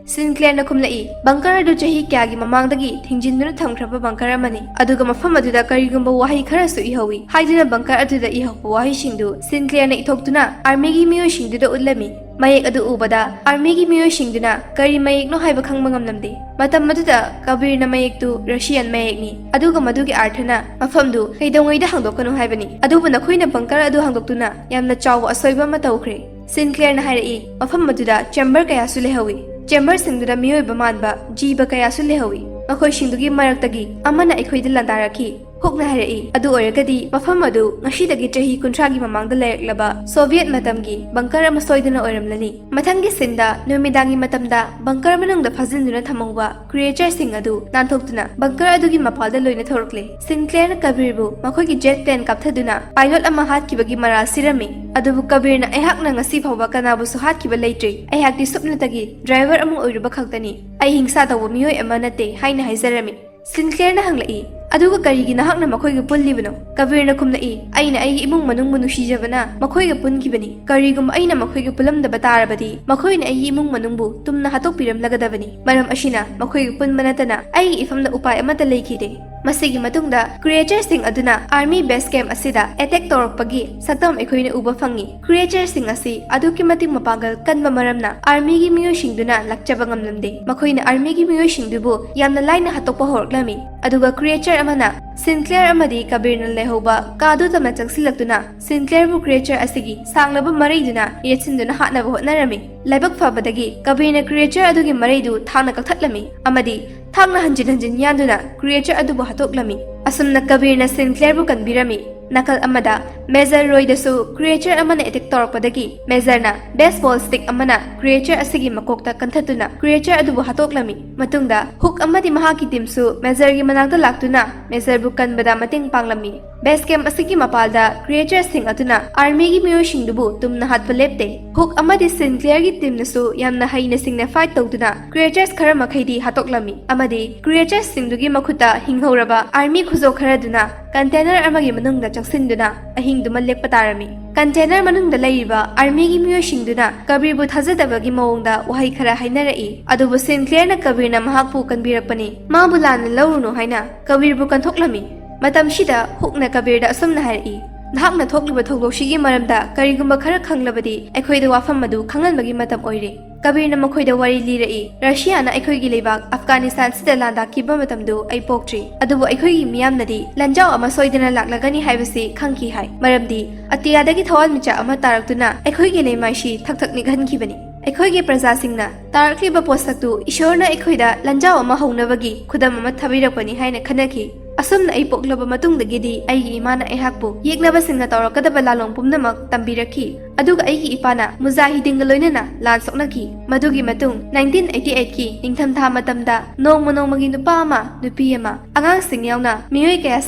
ꯁꯤꯟꯀ꯭ꯂꯤꯌꯔꯅ ꯈꯨꯝꯂꯛꯏ, "ꯕꯪꯀꯔ ꯑꯗꯨ ꯆꯍꯤ ꯀꯌꯥꯒꯤ ꯃꯃꯥꯡꯗꯒꯤ ꯊꯤꯡꯖꯤꯟꯗꯨꯅ ꯊꯝꯈ꯭ꯔꯕ ꯕꯪꯀꯔ ꯑꯃꯅꯤ, ꯑꯗꯨꯒ ꯃꯐꯝ ꯑꯗꯨꯗ ꯀꯔꯤꯒꯨꯝꯕ ꯋꯥꯍꯩ ꯈꯔꯁꯨ ꯏꯍꯧꯏ" ꯍꯥꯏꯗꯨꯅ ꯕꯪꯀꯔ ꯑꯗꯨꯗ ꯏꯍꯧꯕ ꯋꯥꯍꯩꯁꯤꯡꯗꯨ ꯁꯤꯟꯀ꯭ꯂꯤꯌꯔꯅ ꯏꯊꯣꯛꯇꯨꯅ ꯑꯥꯔꯃꯤꯒꯤ ꯃꯤꯑꯣꯏꯁꯤꯡꯗꯨꯗ ꯎꯠꯂꯝꯃꯤ꯫ ꯃꯌꯦꯛ ꯑꯗꯨ ꯎꯕꯗ ꯑꯥꯔꯃꯤꯒꯤ ꯃꯤꯑꯣꯏꯁꯤꯡꯗꯨꯅ ꯀꯔꯤ ꯃꯌꯦꯛꯅꯣ ꯍꯥꯏꯕ ꯈꯪꯕ ꯉꯝꯂꯝꯗꯦ꯫ ꯃꯇꯝ ꯑꯗꯨꯗ ꯀꯕꯤꯔꯅ ꯃꯌꯦꯛꯇꯨ ꯔꯁꯤꯌꯟ ꯃꯌꯦꯛꯅꯤ, ꯑꯗꯨꯒ ꯃꯗꯨꯒꯤ ꯑꯥꯔꯊꯅ "ꯃꯐꯝꯗꯨ ꯀꯩꯗꯧꯉꯩꯗ ꯍꯥꯡꯗꯣꯛꯀꯅꯨ" ꯍꯥꯏꯕꯅꯤ, "ꯑꯗꯨꯕꯨ ꯅꯈꯣꯏꯅ ꯕꯪꯀꯔ ꯑꯗꯨ ꯍꯥꯡꯗꯣꯛꯇꯨꯅ ꯌꯥꯝꯅ ꯆꯥꯎꯕ ꯑꯁꯣꯏꯕ ꯑꯃ ꯇꯧꯈ꯭ꯔꯦ"꯫ ꯁꯤꯟꯀ꯭ꯂꯤꯌꯔꯅ ꯍꯥꯏꯔꯛꯏ, "ꯃꯐꯝ ꯑꯗꯨꯗ ꯆꯦꯝꯕꯔ ꯀꯌꯥꯁꯨ ꯂꯩꯍꯧꯏ꯫ ꯆꯦꯝꯕꯔꯁꯤꯡꯗꯨꯗ ꯃꯤꯑꯣꯏꯕ ꯃꯥꯟꯕ ꯖꯤꯕ ꯀꯌꯥꯁꯨ ꯂꯩꯍꯧꯏ꯫ ꯃꯈꯣꯏꯁꯤꯡꯗꯨꯒꯤ ꯃꯔꯛꯇꯒꯤ ꯑꯃꯅ ꯑꯩꯈꯣꯏꯗ ꯂꯥꯟꯗꯥꯔꯛꯈꯤ"꯫ ꯍꯨꯛꯅ ꯍꯥꯏꯔꯛꯏ, "ꯑꯗꯨ ꯑꯣꯏꯔꯒꯗꯤ ꯃꯐꯝ ꯑꯗꯨ ꯉꯁꯤꯗꯒꯤ ꯆꯍꯤ ꯀꯨꯟꯊ꯭ꯔꯥꯒꯤ ꯃꯃꯥꯡꯗ ꯂꯩꯔꯛꯂꯕ ꯁꯣꯚꯤꯌꯦꯠ ꯃꯇꯝꯒꯤ ꯕꯪꯀꯔ ꯑꯃ ꯁꯣꯏꯗꯅ ꯑꯣꯏꯔꯝꯂꯅꯤ"꯫ ꯃꯊꯪꯒꯤ ꯁꯤꯟꯗ ꯅꯨꯃꯤꯗꯥꯡꯒꯤ ꯃꯇꯝꯗ ꯕꯪꯀꯔ ꯃꯅꯨꯡꯗ ꯐꯥꯖꯤꯟꯗꯨꯅ ꯊꯝꯍꯧꯕ ꯀ꯭ꯔꯤꯌꯦꯆꯔꯁꯤꯡ ꯑꯗꯨ ꯅꯥꯟꯊꯣꯛꯇꯨꯅ ꯕꯪꯀꯔ ꯑꯗꯨꯒꯤ ꯃꯄꯥꯜꯗ ꯂꯣꯏꯅ ꯊꯣꯔꯛꯂꯦ꯫ ꯁꯤꯟꯀ꯭ꯂꯤꯌꯔꯅ ꯀꯕꯤꯔꯕꯨ ꯃꯈꯣꯏꯒꯤ ꯖꯦꯠ ꯄ꯭ꯂꯦꯟ ꯀꯥꯞꯊꯗꯨꯅ ꯄꯥꯏꯂꯣꯠ ꯑꯃ ꯍꯥꯠꯈꯤꯕꯒꯤ ꯃꯔꯥꯜ ꯁꯤꯔꯝꯃꯤ꯫ ꯑꯗꯨꯕꯨ ꯀꯕꯤꯔꯅ, "ꯑꯩꯍꯥꯛꯅ ꯉꯁꯤ ꯐꯥꯎꯕ ꯀꯅꯥꯕꯨꯁꯨ ꯍꯥꯠꯈꯤꯕ ꯂꯩꯇ꯭ꯔꯤ꯫ ꯑꯩꯍꯥꯛꯇꯤ ꯁꯨꯞꯅꯇꯒꯤ ꯗ꯭ꯔꯥꯏꯚꯔ ꯑꯃ ꯑꯣꯏꯔꯨꯕ ꯈꯛꯇꯅꯤ꯫ ꯑꯩ ꯍꯤꯡꯁꯥ ꯇꯧꯕ ꯃꯤꯑꯣꯏ ꯑꯃ ꯅꯠꯇꯦ" ꯍꯥꯏꯅ ꯍꯥꯏꯖꯔꯝꯃꯤ꯫ ꯁꯤꯟꯀ꯭ꯂꯤꯌꯔꯅ ꯍꯪꯂꯛꯏ, "ꯑꯗꯨꯒ ꯀꯔꯤꯒꯤ ꯅꯍꯥꯛꯅ ꯃꯈꯣꯏꯒ ꯄꯨꯜꯂꯤꯕꯅꯣ?" ꯀꯕꯤꯔꯅ ꯈꯨꯝꯂꯛꯏ, "ꯑꯩꯅ ꯑꯩꯒꯤ ꯏꯃꯨꯡ ꯃꯅꯨꯡꯕꯨ ꯅꯨꯡꯁꯤꯖꯕꯅ ꯃꯈꯣꯏꯒ ꯄꯨꯟꯈꯤꯕꯅꯤ꯫ ꯀꯔꯤꯒꯨꯝꯕ ꯑꯩꯅ ꯃꯈꯣꯏꯒ ꯄꯨꯜꯂꯝꯗꯕ ꯇꯥꯔꯕꯗꯤ ꯃꯈꯣꯏꯅ ꯑꯩꯒꯤ ꯏꯃꯨꯡ ꯃꯅꯨꯡꯕꯨ ꯇꯨꯝꯅ ꯍꯥꯠꯇꯣꯛꯄꯤꯔꯝꯂꯒꯗꯕꯅꯤ꯫ ꯃꯔꯝ ꯑꯁꯤꯅ ꯃꯈꯣꯏꯒ ꯄꯨꯟꯕ ꯅꯠꯇꯅ ꯑꯩꯒꯤ ꯏꯐꯝꯗ ꯎꯄꯥꯏ ꯑꯃꯠꯇ ꯂꯩꯈꯤꯗꯦ"꯫ ꯃꯁꯤꯒꯤ ꯃꯇꯨꯡꯗ creatureꯁꯤꯡ ꯑꯗꯨꯅ army base camp ꯑꯁꯤꯗ attack ꯇꯧꯔꯛꯄꯒꯤ ꯁꯛꯇꯝ ꯑꯩꯈꯣꯏꯅ ꯎꯕ ꯐꯪꯉꯤ꯫ Creatureꯁꯤꯡ ꯑꯁꯤ ꯑꯗꯨꯛꯀꯤ ꯃꯇꯤꯛ ꯃꯄꯥꯡꯒꯜ ꯀꯟꯕ ꯃꯔꯝꯅ armyꯒꯤ ꯃꯤꯑꯣꯏꯁꯤꯡꯗꯨꯅ ꯂꯥꯛꯆꯕ ꯉꯝꯂꯝꯗꯦ꯫ ꯃꯈꯣꯏꯅ armyꯒꯤ ꯃꯤꯑꯣꯏꯁꯤꯡꯗꯨꯕꯨ ꯌꯥꯝꯅ ꯂꯥꯏꯅ ꯍꯥꯠꯇꯣꯛꯄ ꯍꯧꯔꯛꯂꯝꯃꯤ꯫ ꯑꯗꯨꯒ creature ꯑꯃꯅ Sinclair ꯑꯃꯗꯤ ꯀꯕꯤꯔꯅ ꯂꯩꯍꯧꯕ ꯀꯥꯗꯨ ꯇꯝꯅ ꯆꯪꯁꯤꯜꯂꯛꯇꯨꯅ Sinclairꯕꯨ creature ꯑꯁꯤꯒꯤ ꯁꯥꯡꯂꯕ ꯃꯔꯩꯗꯨꯅ ꯌꯦꯠꯁꯤꯟꯗꯨꯅ ꯍꯥꯠꯅꯕ ꯍꯣꯠꯅꯔꯝꯃꯤ꯫ ꯂꯥꯏꯕꯛ ꯐꯕꯗꯒꯤ ꯀꯕꯤꯔꯅ creature ꯑꯗꯨꯒꯤ ꯃꯔꯩꯗꯨ ꯊꯥꯡꯅ ꯀꯛꯊꯠꯂꯝꯃꯤ ꯑꯃꯗꯤ ꯊꯥꯡꯅ ꯍꯟꯖꯤꯟ ꯍꯟꯖꯤꯟ ꯌꯥꯟꯗꯨꯅ creature ꯑꯗꯨꯕꯨ ꯍꯥꯠꯇꯣꯛꯂꯝꯃꯤ꯫ ꯑꯁꯨꯝꯅ ꯀꯕꯤꯔꯅ Sinclairꯕꯨ ꯀꯟꯕꯤꯔꯝꯃꯤ꯫ ꯅꯥꯀꯜ ꯑꯃꯗ Major Royꯗꯁꯨ creature ꯑꯃꯅ attack ꯇꯧꯔꯛꯄꯗꯒꯤ Majorꯅ baseball stick ꯑꯃꯅ creature ꯑꯁꯤꯒꯤ ꯃꯀꯣꯛꯇ ꯀꯟꯊꯠꯇꯨꯅ creature ꯑꯗꯨꯕꯨ ꯍꯥꯠꯇꯣꯛꯂꯝꯃꯤ꯫ ꯃꯇꯨꯡꯗ Hook ꯑꯃꯗꯤ ꯃꯍꯥꯛꯀꯤ teamꯁꯨ Majorꯒꯤ ꯃꯅꯥꯛꯇ ꯂꯥꯛꯇꯨꯅ Majorꯕꯨ ꯀꯟꯕꯗ ꯃꯇꯦꯡ ꯄꯥꯡꯂꯝꯃꯤ꯫ Base camp ꯑꯁꯤꯒꯤ ꯃꯄꯥꯜꯗ creatureꯁꯤꯡ ꯑꯗꯨꯅ armyꯒꯤ ꯃꯤꯑꯣꯏꯁꯤꯡꯗꯨꯕꯨ ꯇꯨꯝꯅ ꯍꯥꯠꯄ ꯂꯦꯞꯇꯦ꯫ Hook ꯑꯃꯗꯤ Sinclairꯒꯤ teamꯅꯁꯨ ꯌꯥꯝꯅ ꯍꯩꯅ ꯁꯤꯡꯅ fight ꯇꯧꯗꯨꯅ creatures ꯈꯔ ꯃꯈꯩꯗꯤ ꯍꯥꯠꯇꯣꯛꯂꯝꯃꯤ ꯑꯃꯗꯤ creaturesꯁꯤꯡꯗꯨꯒꯤ ꯃꯈꯨꯠꯇ ꯍꯤꯡꯍꯧꯔꯕ army ꯈꯨꯖꯧ ꯈꯔꯗꯨꯅ container ꯑꯃꯒꯤ ꯃꯅꯨꯡꯗ ꯆꯪꯁꯤꯟꯗꯨꯅ ꯑꯍꯤꯡꯗꯨꯃ ꯂꯦꯛꯄ ꯇꯥꯔꯝꯃꯤ꯫ Container ꯃꯅꯨꯡꯗ ꯂꯩꯔꯤꯕ armyꯒꯤ ꯃꯤꯑꯣꯏꯁꯤꯡꯗꯨꯅ ꯀꯕꯤꯔꯕꯨ ꯊꯥꯖꯗꯕꯒꯤ ꯃꯑꯣꯡꯗ ꯋꯥꯍꯩ ꯈꯔ ꯍꯥꯏꯅꯔꯛꯏ꯫ ꯑꯗꯨꯕꯨ Sinclairꯅ ꯀꯕꯤꯔꯅ ꯃꯍꯥꯛꯄꯨ ꯀꯟꯕꯤꯔꯛꯄꯅꯤ, ꯃꯥꯕꯨ ꯂꯥꯟꯅ ꯂꯧꯔꯨꯅꯨ ꯍꯥꯏꯅ ꯀꯕꯤꯔꯕꯨ ꯀꯟꯊꯣꯛꯂꯝꯃꯤ꯫ ꯃꯇꯝꯁꯤꯗ Hookꯅ ꯀꯕꯤꯔꯗ ꯑꯁꯨꯝꯅ ꯍꯥꯏꯔꯛꯏ, "ꯅꯍꯥꯛꯅ ꯊꯣꯛꯂꯤꯕ ꯊꯧꯗꯣꯛꯁꯤꯒꯤ ꯃꯔꯝꯗ ꯀꯔꯤꯒꯨꯝꯕ ꯈꯔ ꯈꯪꯂꯕꯗꯤ ꯑꯩꯈꯣꯏꯗ ꯋꯥꯐꯝ ꯑꯗꯨ ꯈꯪꯍꯟꯕꯒꯤ ꯃꯇꯝ ꯑꯣꯏꯔꯦ꯫" ꯀꯕꯤꯔꯅ ꯃꯈꯣꯏꯗ ꯋꯥꯔꯤ ꯂꯤꯔꯛꯏ, "ꯔꯁꯤꯌꯥꯅ ꯑꯩꯈꯣꯏꯒꯤ ꯂꯩꯕꯥꯛ ꯑꯐꯒꯥꯅꯤꯁꯇꯥꯟꯁꯤꯗ ꯂꯥꯟꯗꯥꯈꯤꯕ ꯃꯇꯝꯗꯨ ꯑꯩ ꯄꯣꯛꯇ꯭ꯔꯤ, ꯑꯗꯨꯕꯨ ꯑꯩꯈꯣꯏꯒꯤ ꯃꯤꯌꯥꯝꯅꯗꯤ ꯂꯥꯟꯖꯥꯎ ꯑꯃ ꯁꯣꯏꯗꯅ ꯂꯥꯛꯂꯒꯅꯤ ꯍꯥꯏꯕꯁꯤ ꯈꯪꯈꯤ ꯍꯥꯏ, ꯃꯔꯝꯗꯤ ꯑꯇꯤꯌꯥꯗꯒꯤ ꯊꯋꯥꯟꯃꯤꯆꯥꯛ ꯑꯃ ꯇꯥꯔꯛꯇꯨꯅ ꯑꯩꯈꯣꯏꯒꯤ ꯂꯩꯃꯥꯏꯁꯤ ꯊꯛ ꯊꯛ ꯅꯤꯛꯍꯟꯈꯤꯕꯅꯤ꯫ ꯑꯩꯈꯣꯏꯒꯤ ꯄ꯭ꯔꯖꯥꯁꯤꯡꯅ ꯇꯥꯔꯛꯂꯤꯕ ꯄꯣꯠꯁꯛꯇꯨ ꯏꯁꯣꯔꯅ ꯑꯩꯈꯣꯏꯗ ꯂꯥꯟꯖꯥꯎ ꯑꯃ ꯍꯧꯅꯕꯒꯤ ꯈꯨꯗꯝ ꯑꯃ ꯊꯥꯕꯤꯔꯛꯄꯅꯤ ꯍꯥꯏꯅ ꯈꯟꯅꯈꯤ꯫ ꯑꯁꯨꯝꯅ ꯑꯩ ꯄꯣꯛꯂꯕ ꯃꯇꯨꯡꯗꯒꯤꯗꯤ ꯑꯩꯒꯤ ꯏꯃꯥꯅ ꯑꯩꯍꯥꯛꯄꯨ ꯌꯦꯛꯅꯕꯁꯤꯡꯅ ꯇꯧꯔꯛꯀꯗꯕ ꯂꯥꯂꯣꯡ ꯄꯨꯝꯅꯃꯛ ꯇꯝꯕꯤꯔꯛꯈꯤ꯫ ꯑꯗꯨꯒ ꯑꯩꯒꯤ ꯏꯄꯥꯅ ꯃꯨꯖꯥꯍꯤꯗꯤꯟꯒ ꯂꯣꯏꯅꯅ ꯂꯥꯟ ꯁꯣꯛꯅꯈꯤ꯫ ꯃꯗꯨꯒꯤ ꯃꯇꯨꯡ nineteen eighty eight ꯀꯤ ꯅꯤꯡꯊꯝꯊꯥ ꯃꯇꯝꯗ ꯅꯣꯡꯃ ꯅꯣꯡꯃꯒꯤ ꯅꯨꯄꯥ ꯑꯃ, ꯅꯨꯄꯤ ꯑꯃ, ꯑꯉꯥꯡꯁꯤꯡ ꯌꯥꯎꯅ ꯃꯤꯑꯣꯏ ꯀꯌꯥ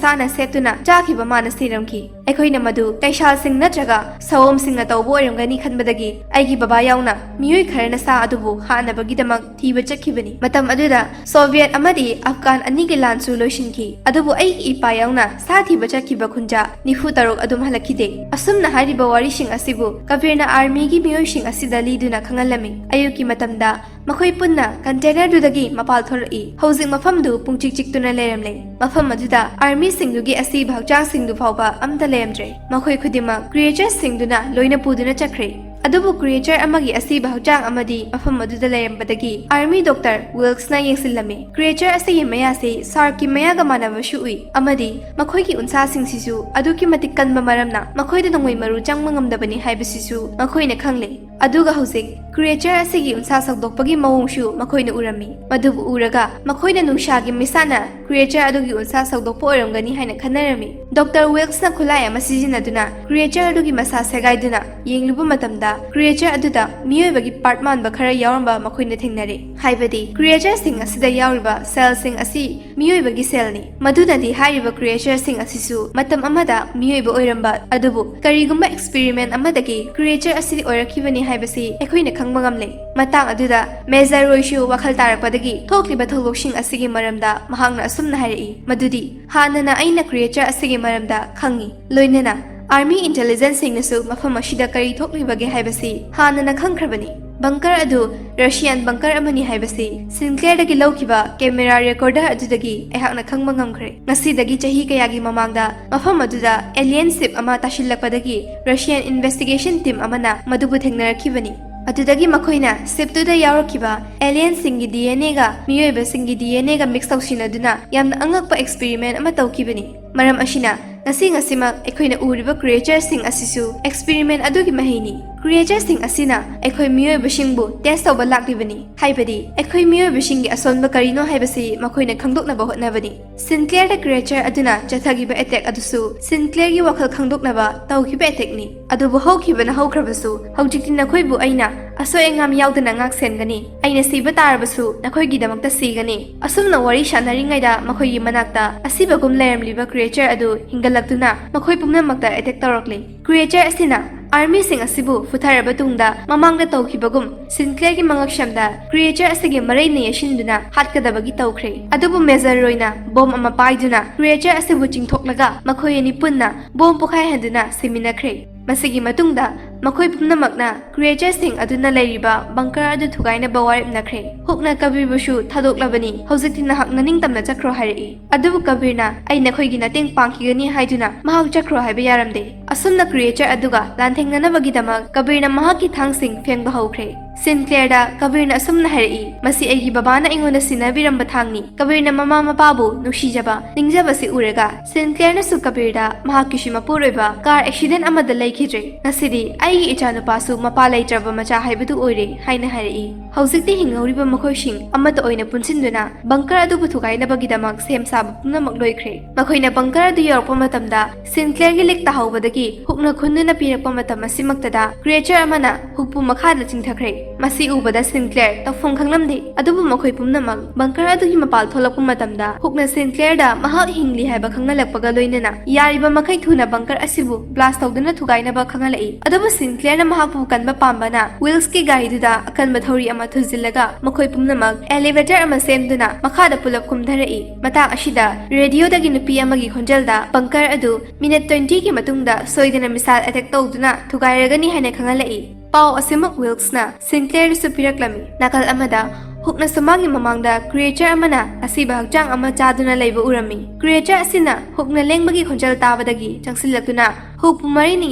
ꯁꯥꯅ ꯁꯦꯠꯇꯨꯅ ꯆꯥꯈꯤꯕ ꯃꯥꯅ ꯁꯤꯔꯝꯈꯤ꯫ ꯑꯩꯈꯣꯏꯅ ꯃꯗꯨ ꯀꯩꯁꯥꯜꯁꯤꯡ ꯅꯠꯇ꯭ꯔꯒ ꯁꯑꯣꯝꯁꯤꯡꯅ ꯇꯧꯕ ꯑꯣꯏꯔꯝꯒꯅꯤ ꯈꯟꯕꯗꯒꯤ ꯑꯩꯒꯤ ꯕꯕꯥ ꯌꯥꯎꯅ ꯃꯤꯑꯣꯏ ꯈꯔꯅ ꯁꯥ ꯑꯗꯨꯕꯨ ꯍꯥꯠꯅꯕꯒꯤꯗꯃꯛ ꯊꯤꯕ ꯆꯠꯈꯤꯕꯅꯤ꯫ ꯃꯇꯝ ꯑꯗꯨꯗ ꯁꯣꯚꯤꯌꯦꯠ ꯑꯃꯗꯤ ꯑꯐꯒꯥꯟ ꯑꯅꯤꯒꯤ ꯂꯥꯟꯁꯨ ꯂꯣꯏꯁꯤꯟꯈꯤ, ꯑꯗꯨꯕꯨ ꯑꯩꯒꯤ ꯏꯄꯥ ꯌꯥꯎꯅ ꯁꯥ ꯊꯤꯕ ꯆꯠꯈꯤꯕ ꯈꯨꯟꯖꯥ ꯅꯤꯐꯨ ꯇꯔꯨꯛ ꯑꯗꯨꯝ ꯍꯜꯂꯛꯈꯤꯗꯦ꯫ ꯑꯁꯨꯝꯅ ꯍꯥꯏꯔꯤꯕ ꯋꯥꯔꯤꯁꯤꯡ ꯑꯁꯤꯕꯨ ꯀꯕꯤꯔꯅ ꯑꯥꯔꯃꯤꯒꯤ ꯃꯤꯑꯣꯏꯁꯤꯡ ꯑꯁꯤꯗ ꯂꯤꯗꯨꯅ ꯈꯪꯍꯜꯂꯝꯃꯤ꯫ ꯑꯌꯨꯛꯀꯤ ꯃꯇꯝꯗ ꯃꯈꯣꯏ ꯄꯨꯟꯅ ꯀꯟꯇꯦꯅꯔꯗꯨꯗꯒꯤ ꯃꯄꯥꯜ ꯊꯣꯔꯛꯏ꯫ ꯍꯧꯖꯤꯛ ꯃꯐꯝꯗꯨ ꯄꯨꯡꯆꯤꯛ ꯆꯤꯛꯇꯨꯅ ꯂꯩꯔꯝꯂꯦ꯫ ꯃꯐꯝ ꯑꯗꯨꯗ ꯑꯥꯔꯃꯤꯁꯤꯡꯗꯨꯒꯤ ꯑꯁꯤꯕ ꯍꯛꯆꯥꯡꯁꯤꯡꯗꯨ ꯐꯥꯎꯕ ꯑꯝꯇ ꯂꯩꯔꯝꯗ꯭ꯔꯦ꯫ ꯃꯈꯣꯏ ꯈꯨꯗꯤꯡꯃꯛ ꯀ꯭ꯔꯤꯌꯦꯆꯔꯁꯤꯡꯗꯨꯅ ꯂꯣꯏꯅ ꯄꯨꯗꯨꯅ ꯆꯠꯈ꯭ꯔꯦ꯫ ꯑꯗꯨꯕꯨ ꯀ꯭ꯔꯤꯌꯦꯆꯔ ꯑꯃꯒꯤ ꯑꯁꯤꯕ ꯍꯛꯆꯥꯡ ꯑꯃꯗꯤ ꯃꯐꯝ ꯑꯗꯨꯗ ꯂꯩꯔꯝꯕꯗꯒꯤ ꯑꯥꯔꯃꯤ ꯗꯣꯛꯇꯔ ꯋꯤꯜꯛꯁꯅ ꯌꯦꯡꯁꯤꯜꯂꯝꯃꯤ꯫ ꯀ꯭ꯔꯤꯌꯦꯆꯔ ꯑꯁꯤꯒꯤ ꯃꯌꯥꯁꯤ ꯁꯥꯔꯛꯀꯤ ꯃꯌꯥꯒ ꯃꯥꯟꯅꯕꯁꯨ ꯎꯏ, ꯑꯃꯗꯤ ꯃꯈꯣꯏꯒꯤ ꯎꯟꯁꯥꯁꯤꯡꯁꯤꯁꯨ ꯑꯗꯨꯛꯀꯤ ꯃꯇꯤꯛ ꯀꯟꯕ ꯃꯔꯝꯅ ꯃꯈꯣꯏꯗ ꯅꯣꯡꯃꯩ ꯃꯔꯨ ꯆꯪꯕ ꯉꯝꯗꯕꯅꯤ ꯍꯥꯏꯕꯁꯤꯁꯨ ꯃꯈꯣꯏꯅ ꯈꯪꯂꯦ꯫ ꯑꯗꯨꯒ ꯍꯧꯖꯤꯛ ꯀ꯭ꯔꯤꯌꯦꯆꯔ ꯑꯁꯤꯒꯤ ꯎꯟꯁꯥ ꯁꯧꯗꯣꯛꯄꯒꯤ ꯃꯑꯣꯡꯁꯨ ꯃꯈꯣꯏꯅ ꯎꯔꯝꯃꯤ꯫ ꯃꯗꯨꯕꯨ ꯎꯔꯒ ꯃꯈꯣꯏꯅ ꯅꯨꯡꯁꯥꯒꯤ ꯃꯩꯁꯥꯅ ꯀ꯭ꯔꯤꯌꯦꯆꯔ ꯑꯗꯨꯒꯤ ꯎꯟꯁꯥ ꯁꯧꯗꯣꯛꯄ ꯑꯣꯏꯔꯝꯒꯅꯤ ꯍꯥꯏꯅ ꯈꯟꯅꯔꯝꯃꯤ꯫ ꯗꯣꯛꯇꯔ ꯋꯤꯜꯛꯁꯅ ꯈꯨꯠꯂꯥꯏ ꯑꯃ ꯁꯤꯖꯤꯟꯅꯗꯨꯅ ꯀ꯭ꯔꯤꯌꯦꯆꯔ ꯑꯗꯨꯒꯤ ꯃꯁꯥ ꯁꯦꯒꯥꯏꯗꯨꯅ ꯌꯦꯡꯂꯨꯕ ꯃꯇꯝꯗ ꯀ꯭ꯔꯤꯌꯦꯆꯔ ꯑꯗꯨꯗ ꯃꯤꯑꯣꯏꯕꯒꯤ ꯄꯥꯔꯠ ꯃꯥꯟꯕ ꯈꯔ ꯌꯥꯎꯔꯝꯕ ꯃꯈꯣꯏꯅ ꯊꯦꯡꯅꯔꯦ꯫ ꯍꯥꯏꯕꯗꯤ ꯀ꯭ꯔꯤꯌꯦꯆꯔꯁꯤꯡ ꯑꯁꯤꯗ ꯌꯥꯎꯔꯤꯕ ꯁꯦꯜꯁꯤꯡ ꯑꯁꯤ ꯃꯤꯑꯣꯏꯕꯒꯤ ꯁꯦꯜꯅꯤ꯫ ꯃꯗꯨꯅꯗꯤ ꯍꯥꯏꯔꯤꯕ ꯀ꯭ꯔꯤꯌꯦꯆꯔꯁꯤꯡ ꯑꯁꯤꯁꯨ ꯃꯇꯝ ꯑꯃꯗ ꯃꯤꯑꯣꯏꯕ ꯑꯣꯏꯔꯝꯕ ꯑꯗꯨꯕꯨ ꯀꯔꯤꯒꯨꯝꯕ ꯑꯦꯛꯁꯄꯦꯔꯤꯃꯦꯟ ꯑꯃꯗꯒꯤ ꯀ꯭ꯔꯤꯌꯦꯆꯔ ꯑꯁꯤ ꯑꯣꯏꯔꯛꯈꯤꯕꯅꯤ ꯍꯥꯏꯕꯁꯤ ꯑꯩꯈꯣꯏꯅ ꯈꯪꯕ ꯉꯝꯂꯦ꯫ ꯃꯇꯥꯡ ꯑꯗꯨꯗ ꯃꯦꯖꯔ ꯔꯣꯏꯁꯨ ꯋꯥꯈꯜ ꯇꯥꯔꯛꯄꯗꯒꯤ ꯊꯣꯛꯂꯤꯕ ꯊꯧꯗꯣꯛꯁꯤꯡ ꯑꯁꯤꯒꯤ ꯃꯔꯝꯗ ꯃꯍꯥꯛꯅ ꯑꯁꯨꯝꯅ ꯍꯥꯏꯔꯛꯏ ꯃꯗꯨꯗꯤ, "ꯍꯥꯟꯅꯅ ꯑꯩꯅ ꯀ꯭ꯔꯤꯌꯦꯆꯔ ꯑꯁꯤꯒꯤ ꯃꯔꯝꯗ ꯈꯪꯉꯤ, ꯂꯣꯏꯅꯅ ꯑꯥꯔꯃꯤ ꯏꯟꯇꯦꯂꯤꯖꯦꯟꯁꯁꯤꯡꯅꯁꯨ ꯃꯐꯝ ꯑꯁꯤꯗ ꯀꯔꯤ ꯊꯣꯛꯂꯤꯕꯒꯦ ꯍꯥꯏꯕꯁꯤ ꯍꯥꯟꯅꯅ ꯈꯪꯈ꯭ꯔꯕꯅꯤ꯫ ꯕꯪꯀꯔ ꯑꯗꯨ ꯔꯁꯤꯌꯥꯟ ꯕꯪꯀꯔ ꯑꯃꯅꯤ ꯍꯥꯏꯕꯁꯤ ꯁꯤꯟꯀ꯭ꯂꯦꯌꯔꯗꯒꯤ ꯂꯧꯈꯤꯕ ꯀꯦꯃꯦꯔꯥ ꯔꯦꯀꯣꯔꯗꯔ ꯑꯗꯨꯗꯒꯤ ꯑꯩꯍꯥꯛꯅ ꯈꯪꯕ ꯉꯝꯈ꯭ꯔꯦ꯫ ꯉꯁꯤꯗꯒꯤ ꯆꯍꯤ ꯀꯌꯥꯒꯤ ꯃꯃꯥꯡꯗ ꯃꯐꯝ ꯑꯗꯨꯗ ꯑꯦꯂꯤꯌꯟ ꯁꯤꯞ ꯑꯃ ꯇꯥꯁꯤꯜꯂꯛꯄꯗꯒꯤ ꯔꯁꯤꯌꯥꯟ ꯏꯟꯚꯦꯁꯇꯤꯒꯦꯁꯟ ꯇꯤꯝ ꯑꯃꯅ ꯃꯗꯨꯕꯨ ꯊꯦꯡꯅꯔꯛꯈꯤꯕꯅꯤ꯫ ꯑꯗꯨꯗꯒꯤ ꯃꯈꯣꯏꯅ ꯁꯤꯞꯇꯨꯗ ꯌꯥꯎꯔꯛꯈꯤꯕ ꯑꯦꯂꯤꯌꯟꯁꯤꯡꯒꯤ ꯗꯤ ꯑꯦꯟ ꯑꯦꯒ ꯃꯤꯑꯣꯏꯕꯁꯤꯡꯒꯤ ꯗꯤ ꯑꯦꯟ ꯑꯦꯒ ꯃꯤꯛꯁ ꯇꯧꯁꯤꯟꯅꯗꯨꯅ ꯌꯥꯝꯅ ꯑꯉꯛꯄ ꯑꯦꯛꯁꯄꯦꯔꯤꯃꯦꯟ ꯑꯃ ꯇꯧꯈꯤꯕꯅꯤ꯫ ꯃꯔꯝ ꯑꯁꯤꯅ ꯉꯁꯤ ꯉꯁꯤꯃꯛ ꯑꯩꯈꯣꯏꯅ ꯎꯔꯤꯕ ꯀ꯭ꯔꯤꯌꯦꯆꯔꯁꯤꯡ ꯑꯁꯤꯁꯨ ꯑꯦꯛꯁꯄꯦꯔꯤꯃꯦꯟ ꯑꯗꯨꯒꯤ ꯃꯍꯩꯅꯤ꯫ ꯀ꯭ꯔꯤꯌꯦꯆꯔꯁꯤꯡ ꯑꯁꯤꯅ ꯑꯩꯈꯣꯏ ꯃꯤꯑꯣꯏꯕꯁꯤꯡꯕꯨ ꯇꯦꯁ ꯇꯧꯕ ꯂꯥꯛꯂꯤꯕꯅꯤ, ꯍꯥꯏꯕꯗꯤ ꯑꯩꯈꯣꯏ ꯃꯤꯑꯣꯏꯕꯁꯤꯡꯒꯤ ꯑꯁꯣꯟꯕ ꯀꯔꯤꯅꯣ ꯍꯥꯏꯕꯁꯤ ꯃꯈꯣꯏꯅ ꯈꯪꯗꯣꯛꯅꯕ ꯍꯣꯠꯅꯕꯅꯤ꯫ ꯁꯤꯟꯀ꯭ꯂꯦꯌꯔꯗ ꯀ꯭ꯔꯤꯌꯦꯆꯔ ꯑꯗꯨꯅ ꯆꯠꯊꯈꯤꯕ ꯑꯦꯇꯦꯛ ꯑꯗꯨꯁꯨ ꯁꯤꯟꯀ꯭ꯂꯦꯌꯔꯒꯤ ꯋꯥꯈꯜ ꯈꯪꯗꯣꯛꯅꯕ ꯇꯧꯈꯤꯕ ꯑꯦꯇꯦꯛꯅꯤ꯫ ꯑꯗꯨꯕꯨ ꯍꯧꯈꯤꯕꯅ ꯍꯧꯈ꯭ꯔꯕꯁꯨ, ꯍꯧꯖꯤꯛꯇꯤ ꯅꯈꯣꯏꯕꯨ ꯑꯩꯅ ꯑꯁꯣꯏ ꯑꯉꯥꯝ ꯌꯥꯎꯗꯅ ꯉꯥꯛ ꯁꯦꯟꯒꯅꯤ꯫ ꯑꯩꯅ ꯁꯤꯕ ꯇꯥꯔꯕꯁꯨ ꯅꯈꯣꯏꯒꯤꯗꯃꯛꯇ ꯁꯤꯒꯅꯤ꯫ ꯑꯁꯨꯝꯅ ꯋꯥꯔꯤ ꯁꯥꯟꯅꯔꯤꯉꯩꯗ ꯃꯈꯣꯏꯒꯤ ꯃꯅꯥꯛꯇ ꯑꯁꯤꯕꯒꯨꯝ ꯂꯩꯔꯝꯂꯤꯕ ꯀ꯭ꯔꯤꯌꯦꯆꯔ ꯑꯗꯨ ꯍꯤꯡꯒꯠꯂꯛꯇꯨꯅ ꯃꯈꯣꯏ ꯄꯨꯝꯅꯃꯛꯇ ꯑꯦꯇꯦꯛ ꯇꯧꯔꯛꯂꯤ꯫ ꯀ꯭ꯔꯤꯌꯦꯆꯔ ꯑꯁꯤꯅ ꯑꯥꯔꯃꯤꯁꯤꯡ ꯑꯁꯤꯕꯨ ꯐꯨꯊꯔꯕ ꯇꯨꯡꯗ ꯃꯃꯥꯡꯗ ꯇꯧꯈꯤꯕꯒꯨꯝ ꯁꯤꯟꯀ꯭ꯂꯦꯌꯔꯒꯤ ꯃꯉꯛꯁꯝꯗ ꯀ꯭ꯔꯤꯌꯦꯆꯔ ꯑꯁꯤꯒꯤ ꯃꯔꯩꯅ ꯌꯩꯁꯤꯟꯗꯨꯅ ꯍꯥꯠꯀꯗꯕꯒꯤ ꯇꯧꯈ꯭ꯔꯦ꯫ ꯑꯗꯨꯕꯨ ꯃꯦꯖꯔ ꯔꯣꯏꯅ ꯕꯣꯝ ꯑꯃ ꯄꯥꯏꯗꯨꯅ ꯀ꯭ꯔꯤꯌꯦꯆꯔ ꯑꯁꯤꯕꯨ ꯆꯤꯡꯊꯣꯛꯂꯒ ꯃꯈꯣꯏ ꯑꯅꯤ ꯄꯨꯟꯅ ꯕꯣꯝ ꯄꯣꯈꯥꯏꯍꯟꯗꯨꯅ ꯁꯤꯃꯤꯟꯅꯈ꯭ꯔꯦ꯫ ꯃꯁꯤꯒꯤ ꯃꯇꯨꯡꯗ ꯃꯈꯣꯏ ꯄꯨꯝꯅꯃꯛꯅ creatureꯁꯤꯡ ꯑꯗꯨꯅ ꯂꯩꯔꯤꯕ bunker ꯑꯗꯨ ꯊꯨꯒꯥꯏꯅꯕ ꯋꯥꯔꯦꯞꯅꯈ꯭ꯔꯦ꯫ ꯍꯨꯛꯅ ꯀꯕꯤꯔꯕꯨꯁꯨ "ꯊꯥꯗꯣꯛꯂꯕꯅꯤ, ꯍꯧꯖꯤꯛꯇꯤ ꯅꯍꯥꯛ ꯅꯅꯤꯡꯇꯝꯅ ꯆꯠꯈ꯭ꯔꯣ" ꯍꯥꯏꯔꯛꯏ꯫ ꯑꯗꯨꯕꯨ ꯀꯕꯤꯔꯅ "ꯑꯩ ꯅꯈꯣꯏꯒꯤ ꯃꯇꯦꯡ ꯄꯥꯡꯈꯤꯒꯅꯤ" ꯍꯥꯏꯗꯨꯅ ꯃꯍꯥꯛ ꯆꯠꯈ꯭ꯔꯣ ꯍꯥꯏꯕ ꯌꯥꯔꯝꯗꯦ꯫ ꯑꯁꯨꯝꯅ creature ꯑꯗꯨꯒ ꯂꯥꯟꯊꯦꯡꯅꯅꯕꯒꯤꯗꯃꯛ ꯀꯕꯤꯔꯅ ꯃꯍꯥꯛꯀꯤ ꯊꯥꯡꯁꯤꯡ ꯐꯦꯡꯕ ꯍꯧꯈ꯭ꯔꯦ꯫ ꯁꯦꯟ ꯀ꯭ꯂꯦꯌꯔꯗ ꯀꯕꯤꯔꯅ ꯑꯁꯨꯝꯅ ꯍꯥꯏꯔꯛꯏ, "ꯃꯁꯤ ꯑꯩꯒꯤ ꯕꯕꯥꯅ ꯑꯩꯉꯣꯟꯗ ꯁꯤꯟꯅꯕꯤꯔꯝꯕ ꯊꯥꯡꯅꯤ"꯫ ꯀꯕꯤꯔꯅ ꯃꯃꯥ ꯃꯄꯥꯕꯨ ꯅꯨꯡꯁꯤꯖꯕ, ꯅꯤꯡꯖꯕꯁꯤ ꯎꯔꯒ ꯁꯦꯟ ꯀ꯭ꯂꯦꯌꯔꯅꯁꯨ ꯀꯕꯤꯔꯗ "ꯃꯍꯥꯛꯀꯤꯁꯨ ꯃꯄꯨꯔꯣꯏꯕ car accident ꯑꯃꯗ ꯂꯩꯈꯤꯗ꯭ꯔꯦ꯫ ꯉꯁꯤꯗꯤ ꯑꯩꯒꯤ ꯏꯆꯥꯅꯨꯄꯥꯁꯨ ꯃꯄꯥ ꯂꯩꯇ꯭ꯔꯕ ꯃꯆꯥ ꯍꯥꯏꯕꯗꯨ ꯑꯣꯏꯔꯦ" ꯍꯥꯏꯅ ꯍꯥꯏꯔꯛꯏ꯫ ꯍꯧꯖꯤꯛꯇꯤ ꯍꯤꯡꯍꯧꯔꯤꯕ ꯃꯈꯣꯏꯁꯤꯡ ꯑꯃꯠꯇ ꯑꯣꯏꯅ ꯄꯨꯟꯁꯤꯟꯗꯨꯅ bunker ꯑꯗꯨꯕꯨ ꯊꯨꯒꯥꯏꯅꯕꯒꯤꯗꯃꯛ ꯁꯦꯝ ꯁꯥꯕ ꯄꯨꯝꯅꯃꯛ ꯂꯣꯏꯈ꯭ꯔꯦ꯫ ꯃꯈꯣꯏꯅ bunker ꯑꯗꯨ ꯌꯧꯔꯛꯄ ꯃꯇꯝꯗ ꯁꯦꯟ ꯀ꯭ꯂꯦꯌꯔꯒꯤ ꯂꯤꯛ ꯇꯥꯍꯧꯕꯗꯒꯤ ꯍꯨꯛꯅ ꯈꯨꯟꯗꯨꯅ ꯄꯤꯔꯛꯄ ꯃꯇꯝ ꯑꯁꯤꯃꯛꯇꯗ creature ꯑꯃꯅ ꯍꯨꯛꯄꯨ ꯃꯈꯥꯗ ꯆꯤꯡꯊꯈ꯭ꯔꯦ꯫ ꯃꯁꯤ ꯎꯕꯗ ꯁꯦꯟ ꯀ꯭ꯂꯦꯌꯔ ꯇꯧꯐꯝ ꯈꯪꯂꯝꯗꯦ꯫ ꯑꯗꯨꯕꯨ ꯃꯈꯣꯏ ꯄꯨꯝꯅꯃꯛ bunker ꯑꯗꯨꯒꯤ ꯃꯄꯥꯜ ꯊꯣꯛꯂꯛꯄ ꯃꯇꯝꯗ ꯍꯨꯛꯅ ꯁꯦꯟ ꯀ꯭ꯂꯦꯌꯔꯗ ꯃꯍꯥꯛ ꯍꯤꯡꯂꯤ ꯍꯥꯏꯕ ꯈꯪꯍꯜꯂꯛꯄꯒ ꯂꯣꯏꯅꯅ ꯌꯥꯔꯤꯕ ꯃꯈꯩ ꯊꯨꯅ bunker ꯑꯁꯤꯕꯨ blast ꯇꯧꯗꯨꯅ ꯊꯨꯒꯥꯏꯅꯕ ꯈꯪꯍꯜꯂꯛꯏ꯫ ꯑꯗꯨꯕꯨ ꯁꯦꯟ ꯀ꯭ꯂꯦꯌꯔꯅ ꯃꯍꯥꯛꯄꯨ ꯀꯟꯕ ꯄꯥꯝꯕꯅ ꯋꯤꯜꯁꯀꯤ ꯒꯥꯔꯤꯗꯨꯗ ꯑꯀꯟꯕ ꯊꯧꯔꯤ ꯑꯃ ꯊꯨꯖꯤꯜꯂꯒ ꯃꯈꯣꯏ ꯄꯨꯝꯅꯃꯛ elevator ꯑꯃ ꯁꯦꯝꯗꯨꯅ ꯃꯈꯥꯗ ꯄꯨꯂꯞ ꯀꯨꯝꯊꯔꯛꯏ꯫ ꯃꯇꯥꯡ ꯑꯁꯤꯗ radioꯗꯒꯤ ꯅꯨꯄꯤ ꯑꯃꯒꯤ ꯈꯣꯟꯖꯦꯜꯗ bunker ꯑꯗꯨ minute twentyꯒꯤ ꯃꯇꯨꯡꯗ ꯁꯣꯏꯗꯅ missile attack ꯇꯧꯗꯨꯅ ꯊꯨꯒꯥꯏꯔꯒꯅꯤ ꯍꯥꯏꯅ ꯈꯪꯍꯜꯂꯛꯏ꯫ ꯄꯥꯎ ꯑꯁꯤꯃꯛ ꯋꯤꯜꯁꯅ ꯁꯦꯟ ꯀ꯭ꯂꯦꯌꯔꯗꯁꯨ ꯄꯤꯔꯛꯂꯝꯃꯤ꯫ ꯅꯥꯀꯜ ꯑꯃꯗ ꯍꯨꯛꯅ ꯁꯨꯃꯥꯡꯒꯤ ꯃꯃꯥꯡꯗ creature ꯑꯃꯅ ꯑꯁꯤꯕ ꯍꯛꯆꯥꯡ ꯑꯃ ꯆꯥꯗꯨꯅ ꯂꯩꯕ ꯎꯔꯝꯃꯤ꯫ Creature ꯑꯁꯤꯅ ꯍꯨꯛꯅ ꯂꯦꯡꯕꯒꯤ ꯈꯣꯟꯖꯦꯜ ꯇꯥꯕꯗꯒꯤ ꯆꯪꯁꯤꯜꯂꯛꯇꯨꯅ ꯍꯨꯛꯄꯨ ꯃꯔꯩꯅ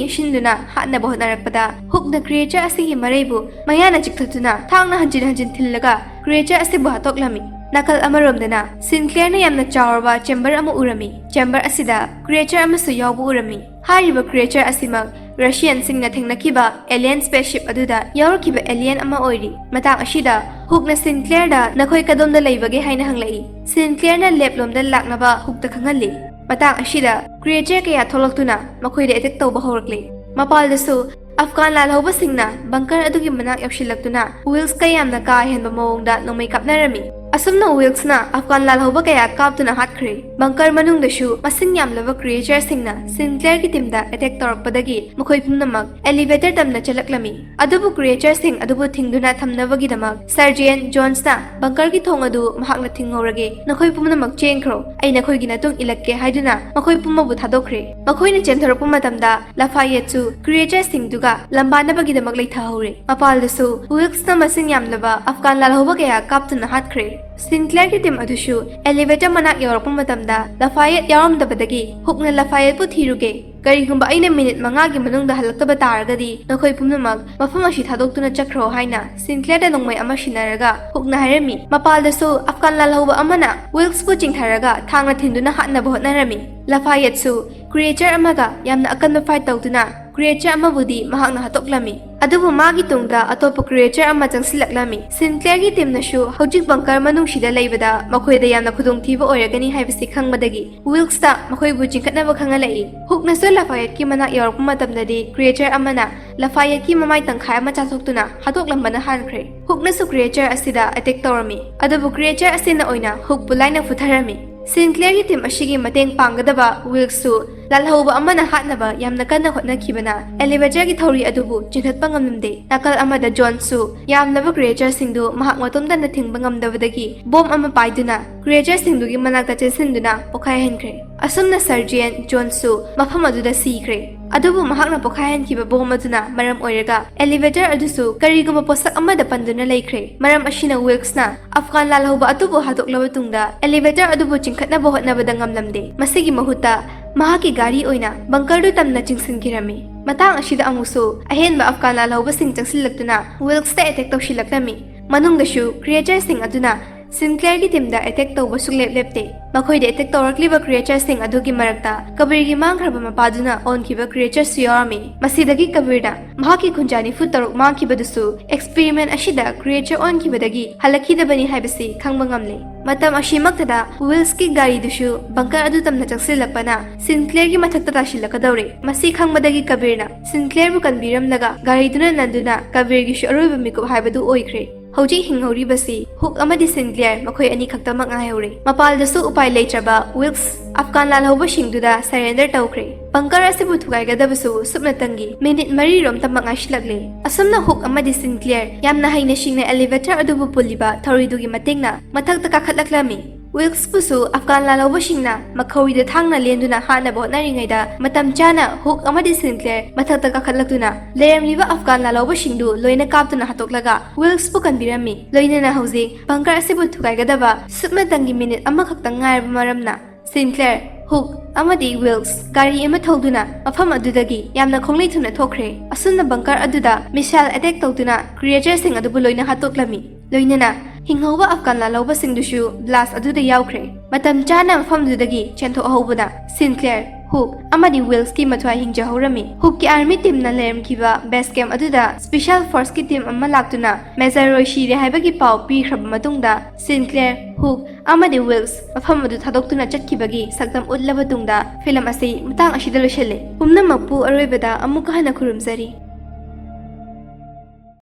ꯌꯦꯠꯁꯤꯟꯗꯨꯅ ꯍꯥꯠꯅꯕ ꯍꯣꯠꯅꯔꯛꯄꯗ ꯍꯨꯛꯅ creature ꯑꯁꯤꯒꯤ ꯃꯔꯩꯕꯨ ꯃꯌꯥꯅ ꯆꯤꯛꯊꯠꯇꯨꯅ ꯊꯥꯡꯅ ꯍꯟꯖꯤꯟ ꯍꯟꯖꯤꯟ ꯊꯤꯜꯂꯒ creature ꯑꯁꯤꯕꯨ ꯍꯥꯠꯇꯣꯛꯂꯝꯃꯤ꯫ ꯅꯥꯀꯜ ꯑꯃꯔꯣꯝꯗꯅ ꯁꯦꯟ ꯀ꯭ꯂꯦꯌꯔꯅ ꯌꯥꯝꯅ ꯆꯥꯎꯔꯕ chamber ꯑꯃ ꯎꯔꯝꯃꯤ꯫ Chamber ꯑꯁꯤꯗ creature ꯑꯃꯁꯨ ꯌꯥꯎꯕ ꯎꯔꯝꯃꯤ꯫ ꯍꯥꯏꯔꯤꯕ creature ꯑꯁꯤꯃꯛ Russianꯁꯤꯡꯅ ꯊꯦꯡꯅꯈꯤꯕ alien spaceship ꯑꯗꯨꯗ ꯌꯥꯎꯔꯛꯈꯤꯕ alien ꯑꯃ ꯑꯣꯏꯔꯤ꯫ ꯃꯇꯥꯡ ꯑꯁꯤꯗ ꯍꯨꯛꯅ ꯁꯦꯟ ꯀ꯭ꯂꯦꯌꯔꯗ "ꯅꯈꯣꯏ ꯀꯗꯣꯝꯗ ꯂꯩꯕꯒꯦ?" ꯍꯥꯏꯅ ꯍꯪꯂꯛꯏ꯫ ꯁꯦꯟ ꯀ꯭ꯂꯦꯌꯔꯅ lab ꯂꯣꯝꯗ ꯂꯥꯛꯅꯕ ꯍꯨꯛꯇ ꯈꯪꯍꯜꯂꯤ꯫ ꯃꯇꯥꯡ ꯑꯁꯤꯗ creature ꯀꯌꯥ ꯊꯣꯛꯂꯛꯇꯨꯅ ꯃꯈꯣꯏꯗ attack ꯇꯧꯕ ꯍꯧꯔꯛꯂꯤ꯫ ꯃꯄꯥꯜꯗꯁꯨ ꯑꯐꯒꯥꯟ ꯂꯥꯜꯍꯧꯕꯁꯤꯡꯅ bunker ꯑꯗꯨꯒꯤ ꯃꯅꯥꯛ ꯌꯧꯁꯤꯜꯂꯛꯇꯨꯅ ꯋꯤꯜꯁꯀ ꯌꯥꯝꯅ ꯀꯥ ꯍꯦꯟꯕ ꯃꯑꯣꯡꯗ ꯅꯣꯡꯃꯩ ꯀꯥꯞꯅꯔꯝꯃꯤ꯫ ꯑꯁꯨꯝꯅ ꯋꯤꯜꯁꯅ ꯑꯐꯒꯥꯟ ꯂꯥꯜꯍꯧꯕ ꯀꯌꯥ ꯀꯥꯞꯇꯨꯅ ꯍꯥꯠꯈ꯭ꯔꯦ꯫ ꯕꯪꯀꯔ ꯃꯅꯨꯡꯗꯁꯨ ꯃꯁꯤꯡ ꯌꯥꯝꯂꯕ ꯀ꯭ꯔꯤꯌꯦꯆꯔꯁꯤꯡꯅ ꯁꯤꯟꯀ꯭ꯂꯦꯌꯔꯒꯤ ꯇꯤꯝꯗ ꯑꯦꯇꯦꯛ ꯇꯧꯔꯛꯄꯗꯒꯤ ꯃꯈꯣꯏ ꯄꯨꯝꯅꯃꯛ ꯑꯦꯂꯤꯚꯦꯇꯔ ꯇꯝꯅ ꯆꯠꯂꯛꯂꯝꯃꯤ꯫ ꯑꯗꯨꯕꯨ ꯀ꯭ꯔꯤꯌꯦꯆꯔꯁꯤꯡ ꯑꯗꯨꯕꯨ ꯊꯤꯡꯗꯨꯅ ꯊꯝꯅꯕꯒꯤꯗꯃꯛ ꯁꯔꯖꯤꯌꯟ ꯖꯣꯟꯁꯅ ꯕꯪꯀꯔꯒꯤ ꯊꯣꯡ ꯑꯗꯨ ꯃꯍꯥꯛꯅ ꯊꯤꯡꯍꯧꯔꯒꯦ, ꯅꯈꯣꯏ ꯄꯨꯝꯅꯃꯛ ꯆꯦꯟꯈ꯭ꯔꯣ, ꯑꯩ ꯅꯈꯣꯏꯒꯤ ꯃꯇꯨꯡ ꯏꯜꯂꯛꯀꯦ ꯍꯥꯏꯗꯨꯅ ꯃꯈꯣꯏ ꯄꯨꯝꯕꯕꯨ ꯊꯥꯗꯣꯛꯈ꯭ꯔꯦ꯫ ꯃꯈꯣꯏꯅ ꯆꯦꯟꯊꯣꯔꯛꯄ ꯃꯇꯝꯗ ꯂꯐꯥꯌꯦꯠꯁꯨ ꯀ꯭ꯔꯤꯌꯦꯆꯔꯁꯤꯡꯗꯨꯒ ꯂꯝꯕꯥꯅꯕꯒꯤꯗꯃꯛ ꯂꯩꯊꯍꯧꯔꯦ꯫ ꯃꯄꯥꯜꯗꯁꯨ ꯋꯤꯜꯁꯅ ꯃꯁꯤꯡ ꯌꯥꯝꯂꯕ ꯑꯐꯒꯥꯟ ꯂꯥꯜꯍꯧꯕ ꯀꯌꯥ ꯀꯥꯞꯇꯨꯅ ꯍꯥꯠꯈ꯭ꯔꯦ꯫ ꯁꯤꯟꯀ꯭ꯂꯦꯌꯔꯒꯤ ꯇꯤꯝ ꯑꯗꯨꯁꯨ ꯑꯦꯂꯤꯚꯦꯇꯔ ꯃꯅꯥꯛ ꯌꯧꯔꯛꯄ ꯃꯇꯝꯗ ꯂꯐꯥꯌꯦꯠ ꯌꯥꯎꯔꯝꯗꯕꯗꯒꯤ ꯍꯨꯛꯅ ꯂꯐꯥꯌꯦꯠꯄꯨ ꯊꯤꯔꯨꯒꯦ, ꯀꯔꯤꯒꯨꯝꯕ ꯑꯩꯅ ꯃꯤꯅꯤꯠ ꯃꯉꯥꯒꯤ ꯃꯅꯨꯡꯗ ꯍꯜꯂꯛꯇꯕ ꯇꯥꯔꯒꯗꯤ ꯅꯈꯣꯏ ꯄꯨꯝꯅꯃꯛ ꯃꯐꯝ ꯑꯁꯤ ꯊꯥꯗꯣꯛꯇꯨꯅ ꯆꯠꯈ꯭ꯔꯣ ꯍꯥꯏꯅ ꯁꯤꯟꯀ꯭ꯂꯦꯌꯔꯗ ꯅꯣꯡꯃꯩ ꯑꯃ ꯁꯤꯟꯅꯔꯒ ꯍꯨꯛꯅ ꯍꯥꯏꯔꯝꯃꯤ꯫ ꯃꯄꯥꯜꯗꯁꯨ ꯑꯐꯒꯥꯟ ꯂꯥꯜꯍꯧꯕ ꯑꯃꯅ ꯋꯤꯜꯁꯄꯨ ꯆꯤꯡꯊꯔꯒ ꯊꯥꯡꯅ ꯊꯤꯟꯗꯨꯅ ꯍꯥꯠꯅꯕ ꯍꯣꯠꯅꯔꯝꯃꯤ꯫ ꯂꯐꯥꯌꯦꯠꯁꯨ ꯀ꯭ꯔꯤꯌꯦꯆꯔ ꯑꯃꯒ ꯌꯥꯝꯅ ꯑꯀꯟꯕ ꯐꯥꯏꯠ ꯇꯧꯗꯨꯅ ꯀ꯭ꯔꯤꯌꯦꯆꯔ ꯑꯃꯕꯨꯗꯤ ꯃꯍꯥꯛꯅ ꯍꯥꯠꯇꯣꯛꯂꯝꯃꯤ꯫ ꯑꯗꯨꯕꯨ ꯃꯥꯒꯤ ꯇꯨꯡꯗ ꯑꯇꯣꯞꯄ ꯀ꯭ꯔꯤꯌꯦꯆꯔ ꯑꯃ ꯆꯪꯁꯤꯜꯂꯛꯂꯝꯃꯤ꯫ ꯁꯤꯟꯀ꯭ꯂꯦꯌꯔꯒꯤ ꯇꯤꯝꯅꯁꯨ ꯍꯧꯖꯤꯛ ꯕꯪꯀꯔ ꯃꯅꯨꯡꯁꯤꯗ ꯂꯩꯕꯗ ꯃꯈꯣꯏꯗ ꯌꯥꯝꯅ ꯈꯨꯗꯣꯡꯊꯤꯕ ꯑꯣꯏꯔꯒꯅꯤ ꯍꯥꯏꯕꯁꯤ ꯈꯪꯕꯗꯒꯤ ꯋꯤꯜꯁꯇ ꯃꯈꯣꯏꯕꯨ ꯆꯤꯡꯈꯠꯅꯕ ꯈꯪꯍꯜꯂꯛꯏ꯫ ꯍꯨꯛꯅꯁꯨ ꯂꯐꯥꯌꯦꯠꯀꯤ ꯃꯅꯥꯛ ꯌꯧꯔꯛꯄ ꯃꯇꯝꯗꯗꯤ ꯀ꯭ꯔꯤꯌꯦꯆꯔ ꯑꯃꯅ ꯂꯐꯥꯌꯦꯠꯀꯤ ꯃꯃꯥꯏ ꯇꯪꯈꯥꯏ ꯑꯃ ꯆꯥꯊꯣꯛꯇꯨꯅ ꯍꯥꯠꯇꯣꯛꯂꯝꯕꯅ ꯍꯥꯟꯈ꯭ꯔꯦ꯫ ꯍꯨꯛꯅꯁꯨ ꯀ꯭ꯔꯤꯌꯦꯆꯔ ꯑꯁꯤꯗ ꯑꯦꯇꯦꯛ ꯇꯧꯔꯝꯃꯤ, ꯑꯗꯨꯕꯨ ꯀ꯭ꯔꯤꯌꯦꯆꯔ ꯑꯁꯤꯅ ꯑꯣꯏꯅ ꯍꯨꯛꯄꯨ ꯂꯥꯏꯅ ꯐꯨꯊꯔꯝꯃꯤ꯫ ꯁꯤꯟꯀ꯭ꯂꯦꯌꯔꯒꯤ ꯇꯤꯝ ꯑꯁꯤꯒꯤ ꯃꯇꯦꯡ ꯄꯥꯡꯒꯗꯕ ꯋꯤꯜꯁꯁꯨ ꯂꯥꯜꯍꯧꯕ ꯑꯃꯅ ꯍꯥꯠꯅꯕ ꯌꯥꯝꯅ ꯀꯟꯅ ꯍꯣꯠꯅꯈꯤꯕꯅ ꯑꯦꯂꯤꯚꯦꯇꯔꯒꯤ ꯊꯧꯔꯤ ꯑꯗꯨꯕꯨ ꯆꯤꯡꯈꯠꯄ ꯉꯝꯂꯝꯗꯦ꯫ ꯅꯥꯀꯜ ꯑꯃꯗ ꯖꯣꯟꯁꯁꯨ ꯌꯥꯝꯂꯕ ꯀ꯭ꯔꯤꯌꯦꯆꯔꯁꯤꯡꯗꯨ ꯃꯍꯥꯛ ꯃꯇꯣꯝꯇꯅ ꯊꯤꯡꯕ ꯉꯝꯗꯕꯗꯒꯤ ꯕꯣꯝ ꯑꯃ ꯄꯥꯏꯗꯨꯅ ꯀ꯭ꯔꯤꯌꯦꯆꯔꯁꯤꯡꯗꯨꯒꯤ ꯃꯅꯥꯛꯇ ꯆꯦꯟꯁꯤꯟꯗꯨꯅ ꯄꯣꯈꯥꯏꯍꯟꯈ꯭ꯔꯦ꯫ ꯑꯁꯨꯝꯅ ꯁꯔꯖꯤꯌꯟ ꯖꯣꯟꯁꯁꯨ ꯃꯐꯝ ꯑꯗꯨꯗ ꯁꯤꯈ꯭ꯔꯦ꯫ ꯑꯗꯨꯕꯨ ꯃꯍꯥꯛꯅ ꯄꯣꯈꯥꯏꯍꯟꯈꯤꯕ ꯕꯣꯝ ꯑꯗꯨꯅ ꯃꯔꯝ ꯑꯣꯏꯔꯒ ꯑꯦꯂꯤꯚꯦꯇꯔ ꯑꯗꯨꯁꯨ ꯀꯔꯤꯒꯨꯝꯕ ꯄꯣꯠꯁꯛ ꯑꯃꯗ ꯄꯟꯗꯨꯅ ꯂꯩꯈ꯭ꯔꯦ꯫ ꯃꯔꯝ ꯑꯁꯤꯅ ꯋꯤꯜꯁꯅ ꯑꯐꯒꯥꯟ ꯂꯥꯜꯍꯧꯕ ꯑꯗꯨꯕꯨ ꯍꯥꯠꯇꯣꯛꯂꯕ ꯇꯨꯡꯗ ꯑꯦꯂꯤꯚꯦꯇꯔ ꯑꯗꯨꯕꯨ ꯆꯤꯡꯈꯠꯅꯕ ꯍꯣꯠꯅꯕꯗ ꯉꯝꯂꯝꯗꯦ꯫ ꯃꯁꯤꯒꯤ ꯃꯍꯨꯠꯇ ꯃꯍꯥꯛꯀꯤ ꯒꯥꯔꯤ ꯑꯣꯏꯅ ꯕꯪꯀꯔꯗꯨ ꯇꯝꯅ ꯆꯤꯡꯁꯤꯟꯈꯤꯔꯝꯃꯤ꯫ ꯃꯇꯥꯡ ꯑꯁꯤꯗ ꯑꯃꯨꯛꯁꯨ ꯑꯍꯦꯟꯕ ꯑꯐꯒꯥꯟ ꯂꯥꯜꯍꯧꯕꯁꯤꯡ ꯆꯪꯁꯤꯜꯂꯛꯇꯨꯅ ꯋꯤꯜꯁꯇ ꯑꯦꯇꯦꯛ ꯇꯧꯁꯤꯜꯂꯛꯂꯝꯃꯤ꯫ ꯃꯅꯨꯡꯗꯁꯨ ꯀ꯭ꯔꯤꯌꯦꯆꯔꯁꯤꯡ ꯑꯗꯨꯅ ꯁꯤꯟꯀ꯭ꯂꯦꯌꯔꯒꯤ ꯇꯤꯝꯗ ꯑꯦꯇꯦꯛ ꯇꯧꯕ ꯁꯨꯛꯂꯦꯞ ꯂꯦꯞꯇꯦ꯫ ꯃꯈꯣꯏꯗ ꯑꯦꯇꯦꯛ ꯇꯧꯔꯛꯂꯤꯕ ꯀ꯭ꯔꯤꯌꯦꯆꯔꯁꯤꯡ ꯑꯗꯨꯒꯤ ꯃꯔꯛꯇ ꯀꯕꯤꯔꯒꯤ ꯃꯥꯡꯈ꯭ꯔꯕ ꯃꯄꯥꯗꯨꯅ ꯑꯣꯟꯈꯤꯕ ꯀ꯭ꯔꯤꯌꯦꯆꯔꯁꯨ ꯌꯥꯎꯔꯝꯃꯤ꯫ ꯃꯁꯤꯗꯒꯤ ꯀꯕꯤꯔꯅ ꯃꯍꯥꯛꯀꯤ ꯈꯨꯟꯖꯥ ꯅꯤꯐꯨ ꯇꯔꯨꯛ ꯃꯥꯡꯈꯤꯕꯗꯨꯁꯨ ꯑꯦꯛꯁꯄꯤꯔꯤꯃꯦꯟ ꯑꯁꯤꯗ ꯀ꯭ꯔꯤꯌꯦꯆꯔ ꯑꯣꯟꯈꯤꯕꯗꯒꯤ ꯍꯜꯂꯛꯈꯤꯗꯕꯅꯤ ꯍꯥꯏꯕꯁꯤ ꯈꯪꯕ ꯉꯝꯂꯦ꯫ ꯃꯇꯝ ꯑꯁꯤꯃꯛꯇꯗ ꯋꯤꯜꯁꯀꯤ ꯒꯥꯔꯤꯗꯨꯁꯨ ꯕꯪꯀꯔ ꯑꯗꯨ ꯇꯝꯅ ꯆꯪꯁꯤꯜꯂꯛꯄꯅ ꯁꯤꯟꯀ꯭ꯂꯦꯌꯔꯒꯤ ꯃꯊꯛꯇ ꯇꯥꯁꯤꯜꯂꯛꯀꯗꯧꯔꯦ꯫ ꯃꯁꯤ ꯈꯪꯕꯗꯒꯤ ꯀꯕꯤꯔꯅ ꯁꯤꯟꯀ꯭ꯂꯦꯌꯔꯕꯨ ꯀꯟꯕꯤꯔꯝꯂꯒ ꯒꯥꯔꯤꯗꯨꯅ ꯅꯟꯗꯨꯅ ꯀꯕꯤꯔꯒꯤꯁꯨ ꯑꯔꯣꯏꯕ ꯃꯤꯀꯨꯞ ꯍꯥꯏꯕꯗꯨ ꯑꯣꯏꯈ꯭ꯔꯦ꯫ ꯍꯧꯖꯤꯛ ꯍꯤꯡꯍꯧꯔꯤꯕꯁꯤ ꯍꯨꯛ ꯑꯃꯗꯤ ꯁꯤꯟꯀ꯭ꯂꯤꯌꯔ ꯃꯈꯣꯏ ꯑꯅꯤꯈꯛꯇꯃꯛ ꯉꯥꯏꯍꯧꯔꯦ꯫ ꯃꯄꯥꯜꯗꯁꯨ ꯎꯄꯥꯏ ꯂꯩꯇ꯭ꯔꯕ ꯋꯤꯜꯁ ꯑꯐꯒꯥꯟ ꯂꯥꯜꯍꯧꯕꯁꯤꯡꯗꯨꯗ ꯁꯔꯦꯟꯗꯔ ꯇꯧꯈ꯭ꯔꯦ꯫ ꯕꯪꯀꯔ ꯑꯁꯤꯕꯨ ꯊꯨꯒꯥꯏꯒꯗꯕꯁꯨ ꯁꯨꯞꯅꯇꯪꯒꯤ ꯃꯤꯅꯤꯠ ꯃꯔꯤꯔꯣꯝꯇꯃꯛ ꯉꯥꯏꯁꯤꯜꯂꯛꯂꯦ꯫ ꯑꯁꯨꯝꯅ ꯍꯨꯛ ꯑꯃꯗꯤ ꯁꯤꯟꯀ꯭ꯂꯤꯌꯔ ꯌꯥꯝꯅ ꯍꯩꯅ ꯁꯤꯡꯅ ꯑꯦꯂꯤꯚꯦꯇꯔ ꯑꯗꯨꯕꯨ ꯄꯨꯜꯂꯤꯕ ꯊꯧꯔꯤꯗꯨꯒꯤ ꯃꯇꯦꯡꯅ ꯃꯊꯛꯇ ꯀꯥꯈꯠꯂꯛꯂꯝꯃꯤ꯫ ꯋꯤꯜꯁꯄꯨꯁꯨ ꯑꯐꯒꯥꯟ ꯂꯥꯜꯍꯧꯕꯁꯤꯡꯅ ꯃꯈꯧꯔꯤꯗ ꯊꯥꯡꯅ ꯂꯦꯟꯗꯨꯅ ꯍꯥꯠꯅꯕ ꯍꯣꯠꯅꯔꯤꯉꯩꯗ ꯃꯇꯝ ꯆꯥꯅ ꯍꯨꯛ ꯑꯃꯗꯤ ꯁꯤꯟꯀ꯭ꯂꯤꯌꯔ ꯃꯊꯛꯇ ꯀꯥꯈꯠꯂꯛꯇꯨꯅ ꯂꯩꯔꯝꯂꯤꯕ ꯑꯐꯒꯥꯟ ꯂꯥꯜꯍꯧꯕꯁꯤꯡꯗꯨ ꯂꯣꯏꯅ ꯀꯥꯞꯇꯨꯅ ꯍꯥꯠꯇꯣꯛꯂꯒ ꯋꯤꯜꯁꯄꯨ ꯀꯟꯕꯤꯔꯝꯃꯤ꯫ ꯂꯣꯏꯅꯅ ꯍꯧꯖꯤꯛ ꯕꯪꯀꯔ ꯑꯁꯤꯕꯨ ꯊꯨꯒꯥꯏꯒꯗꯕ ꯁꯨꯞꯅꯇꯪꯒꯤ ꯃꯤꯅꯤꯠ ꯑꯃꯈꯛꯇꯪ ꯉꯥꯏꯔꯕ ꯃꯔꯝꯅ ꯁꯤꯟꯀ꯭ꯂꯤꯌꯔ, ꯍꯨꯛ ꯑꯃꯗꯤ ꯋꯤꯜꯁ ꯒꯥꯔꯤ ꯑꯃ ꯊꯧꯗꯨꯅ ꯃꯐꯝ ꯑꯗꯨꯗꯒꯤ ꯌꯥꯝꯅ ꯈꯣꯡꯂꯩ ꯊꯨꯅ ꯊꯣꯛꯈ꯭ꯔꯦ꯫ ꯑꯁꯨꯝꯅ ꯕꯪꯀꯔ ꯑꯗꯨꯗ ꯃꯤꯁꯥꯏꯜ ꯑꯦꯇꯦꯛ ꯇꯧꯗꯨꯅ ꯀ꯭ꯔꯤꯌꯦꯆꯔꯁꯤꯡ ꯑꯗꯨꯕꯨ ꯂꯣꯏꯅ ꯍꯥꯠꯇꯣꯛꯂꯝꯃꯤ꯫ ꯂꯣꯏꯅꯅ ꯍꯤꯡꯍꯧꯕ ꯑꯐꯒꯥꯟ ꯂꯥꯜꯍꯧꯕꯁꯤꯡꯗꯨꯁꯨ ꯕ꯭ꯂꯥꯁ ꯑꯗꯨꯗ ꯌꯥꯎꯈ꯭ꯔꯦ꯫ ꯃꯇꯝ ꯆꯥꯅ ꯃꯐꯝꯗꯨꯗꯒꯤ ꯆꯦꯟꯊꯣꯛꯍꯧꯕꯗ ꯁꯤꯟꯀ꯭ꯂꯤꯌꯔ, ꯍꯨꯛ ꯑꯃꯗꯤ ꯋꯤꯜꯁꯀꯤ ꯃꯊ꯭ꯋꯥꯏ ꯍꯤꯡꯖꯍꯧꯔꯝꯃꯤ꯫ ꯍꯨꯛꯀꯤ ꯑꯥꯔꯃꯤ ꯇꯤꯝꯅ ꯂꯩꯔꯝꯈꯤꯕ ꯕꯦꯁ ꯀꯦꯝꯞ ꯑꯗꯨꯗ ꯁ꯭ꯄꯦꯁꯤꯌꯦꯜ ꯐꯣꯔꯁꯀꯤ ꯇꯤꯝ ꯑꯃ ꯂꯥꯛꯇꯨꯅ ꯃꯦꯖꯔ ꯔꯣꯏ ꯁꯤꯔꯦ ꯍꯥꯏꯕꯒꯤ ꯄꯥꯎ ꯄꯤꯈ꯭ꯔꯕ ꯃꯇꯨꯡꯗ ꯁꯤꯟꯀ꯭ꯂꯤꯌꯔ, ꯍꯨꯛ ꯑꯃꯗꯤ ꯋꯤꯜꯁ ꯃꯐꯝ ꯑꯗꯨ ꯊꯥꯗꯣꯛꯇꯨꯅ ꯆꯠꯈꯤꯕꯒꯤ ꯁꯛꯇꯝ ꯎꯠꯂꯕ ꯇꯨꯡꯗ ꯐꯤꯂꯝ ꯑꯁꯤ ꯃꯇꯥꯡ ꯑꯁꯤꯗ ꯂꯣꯏꯁꯤꯜꯂꯦ꯫ ꯄꯨꯝꯅꯃꯛꯄꯨ ꯑꯔꯣꯏꯕꯗ ꯑꯃꯨꯛꯀ ꯍꯟꯅ ꯈꯨꯔꯨꯝꯖꯔꯤ꯫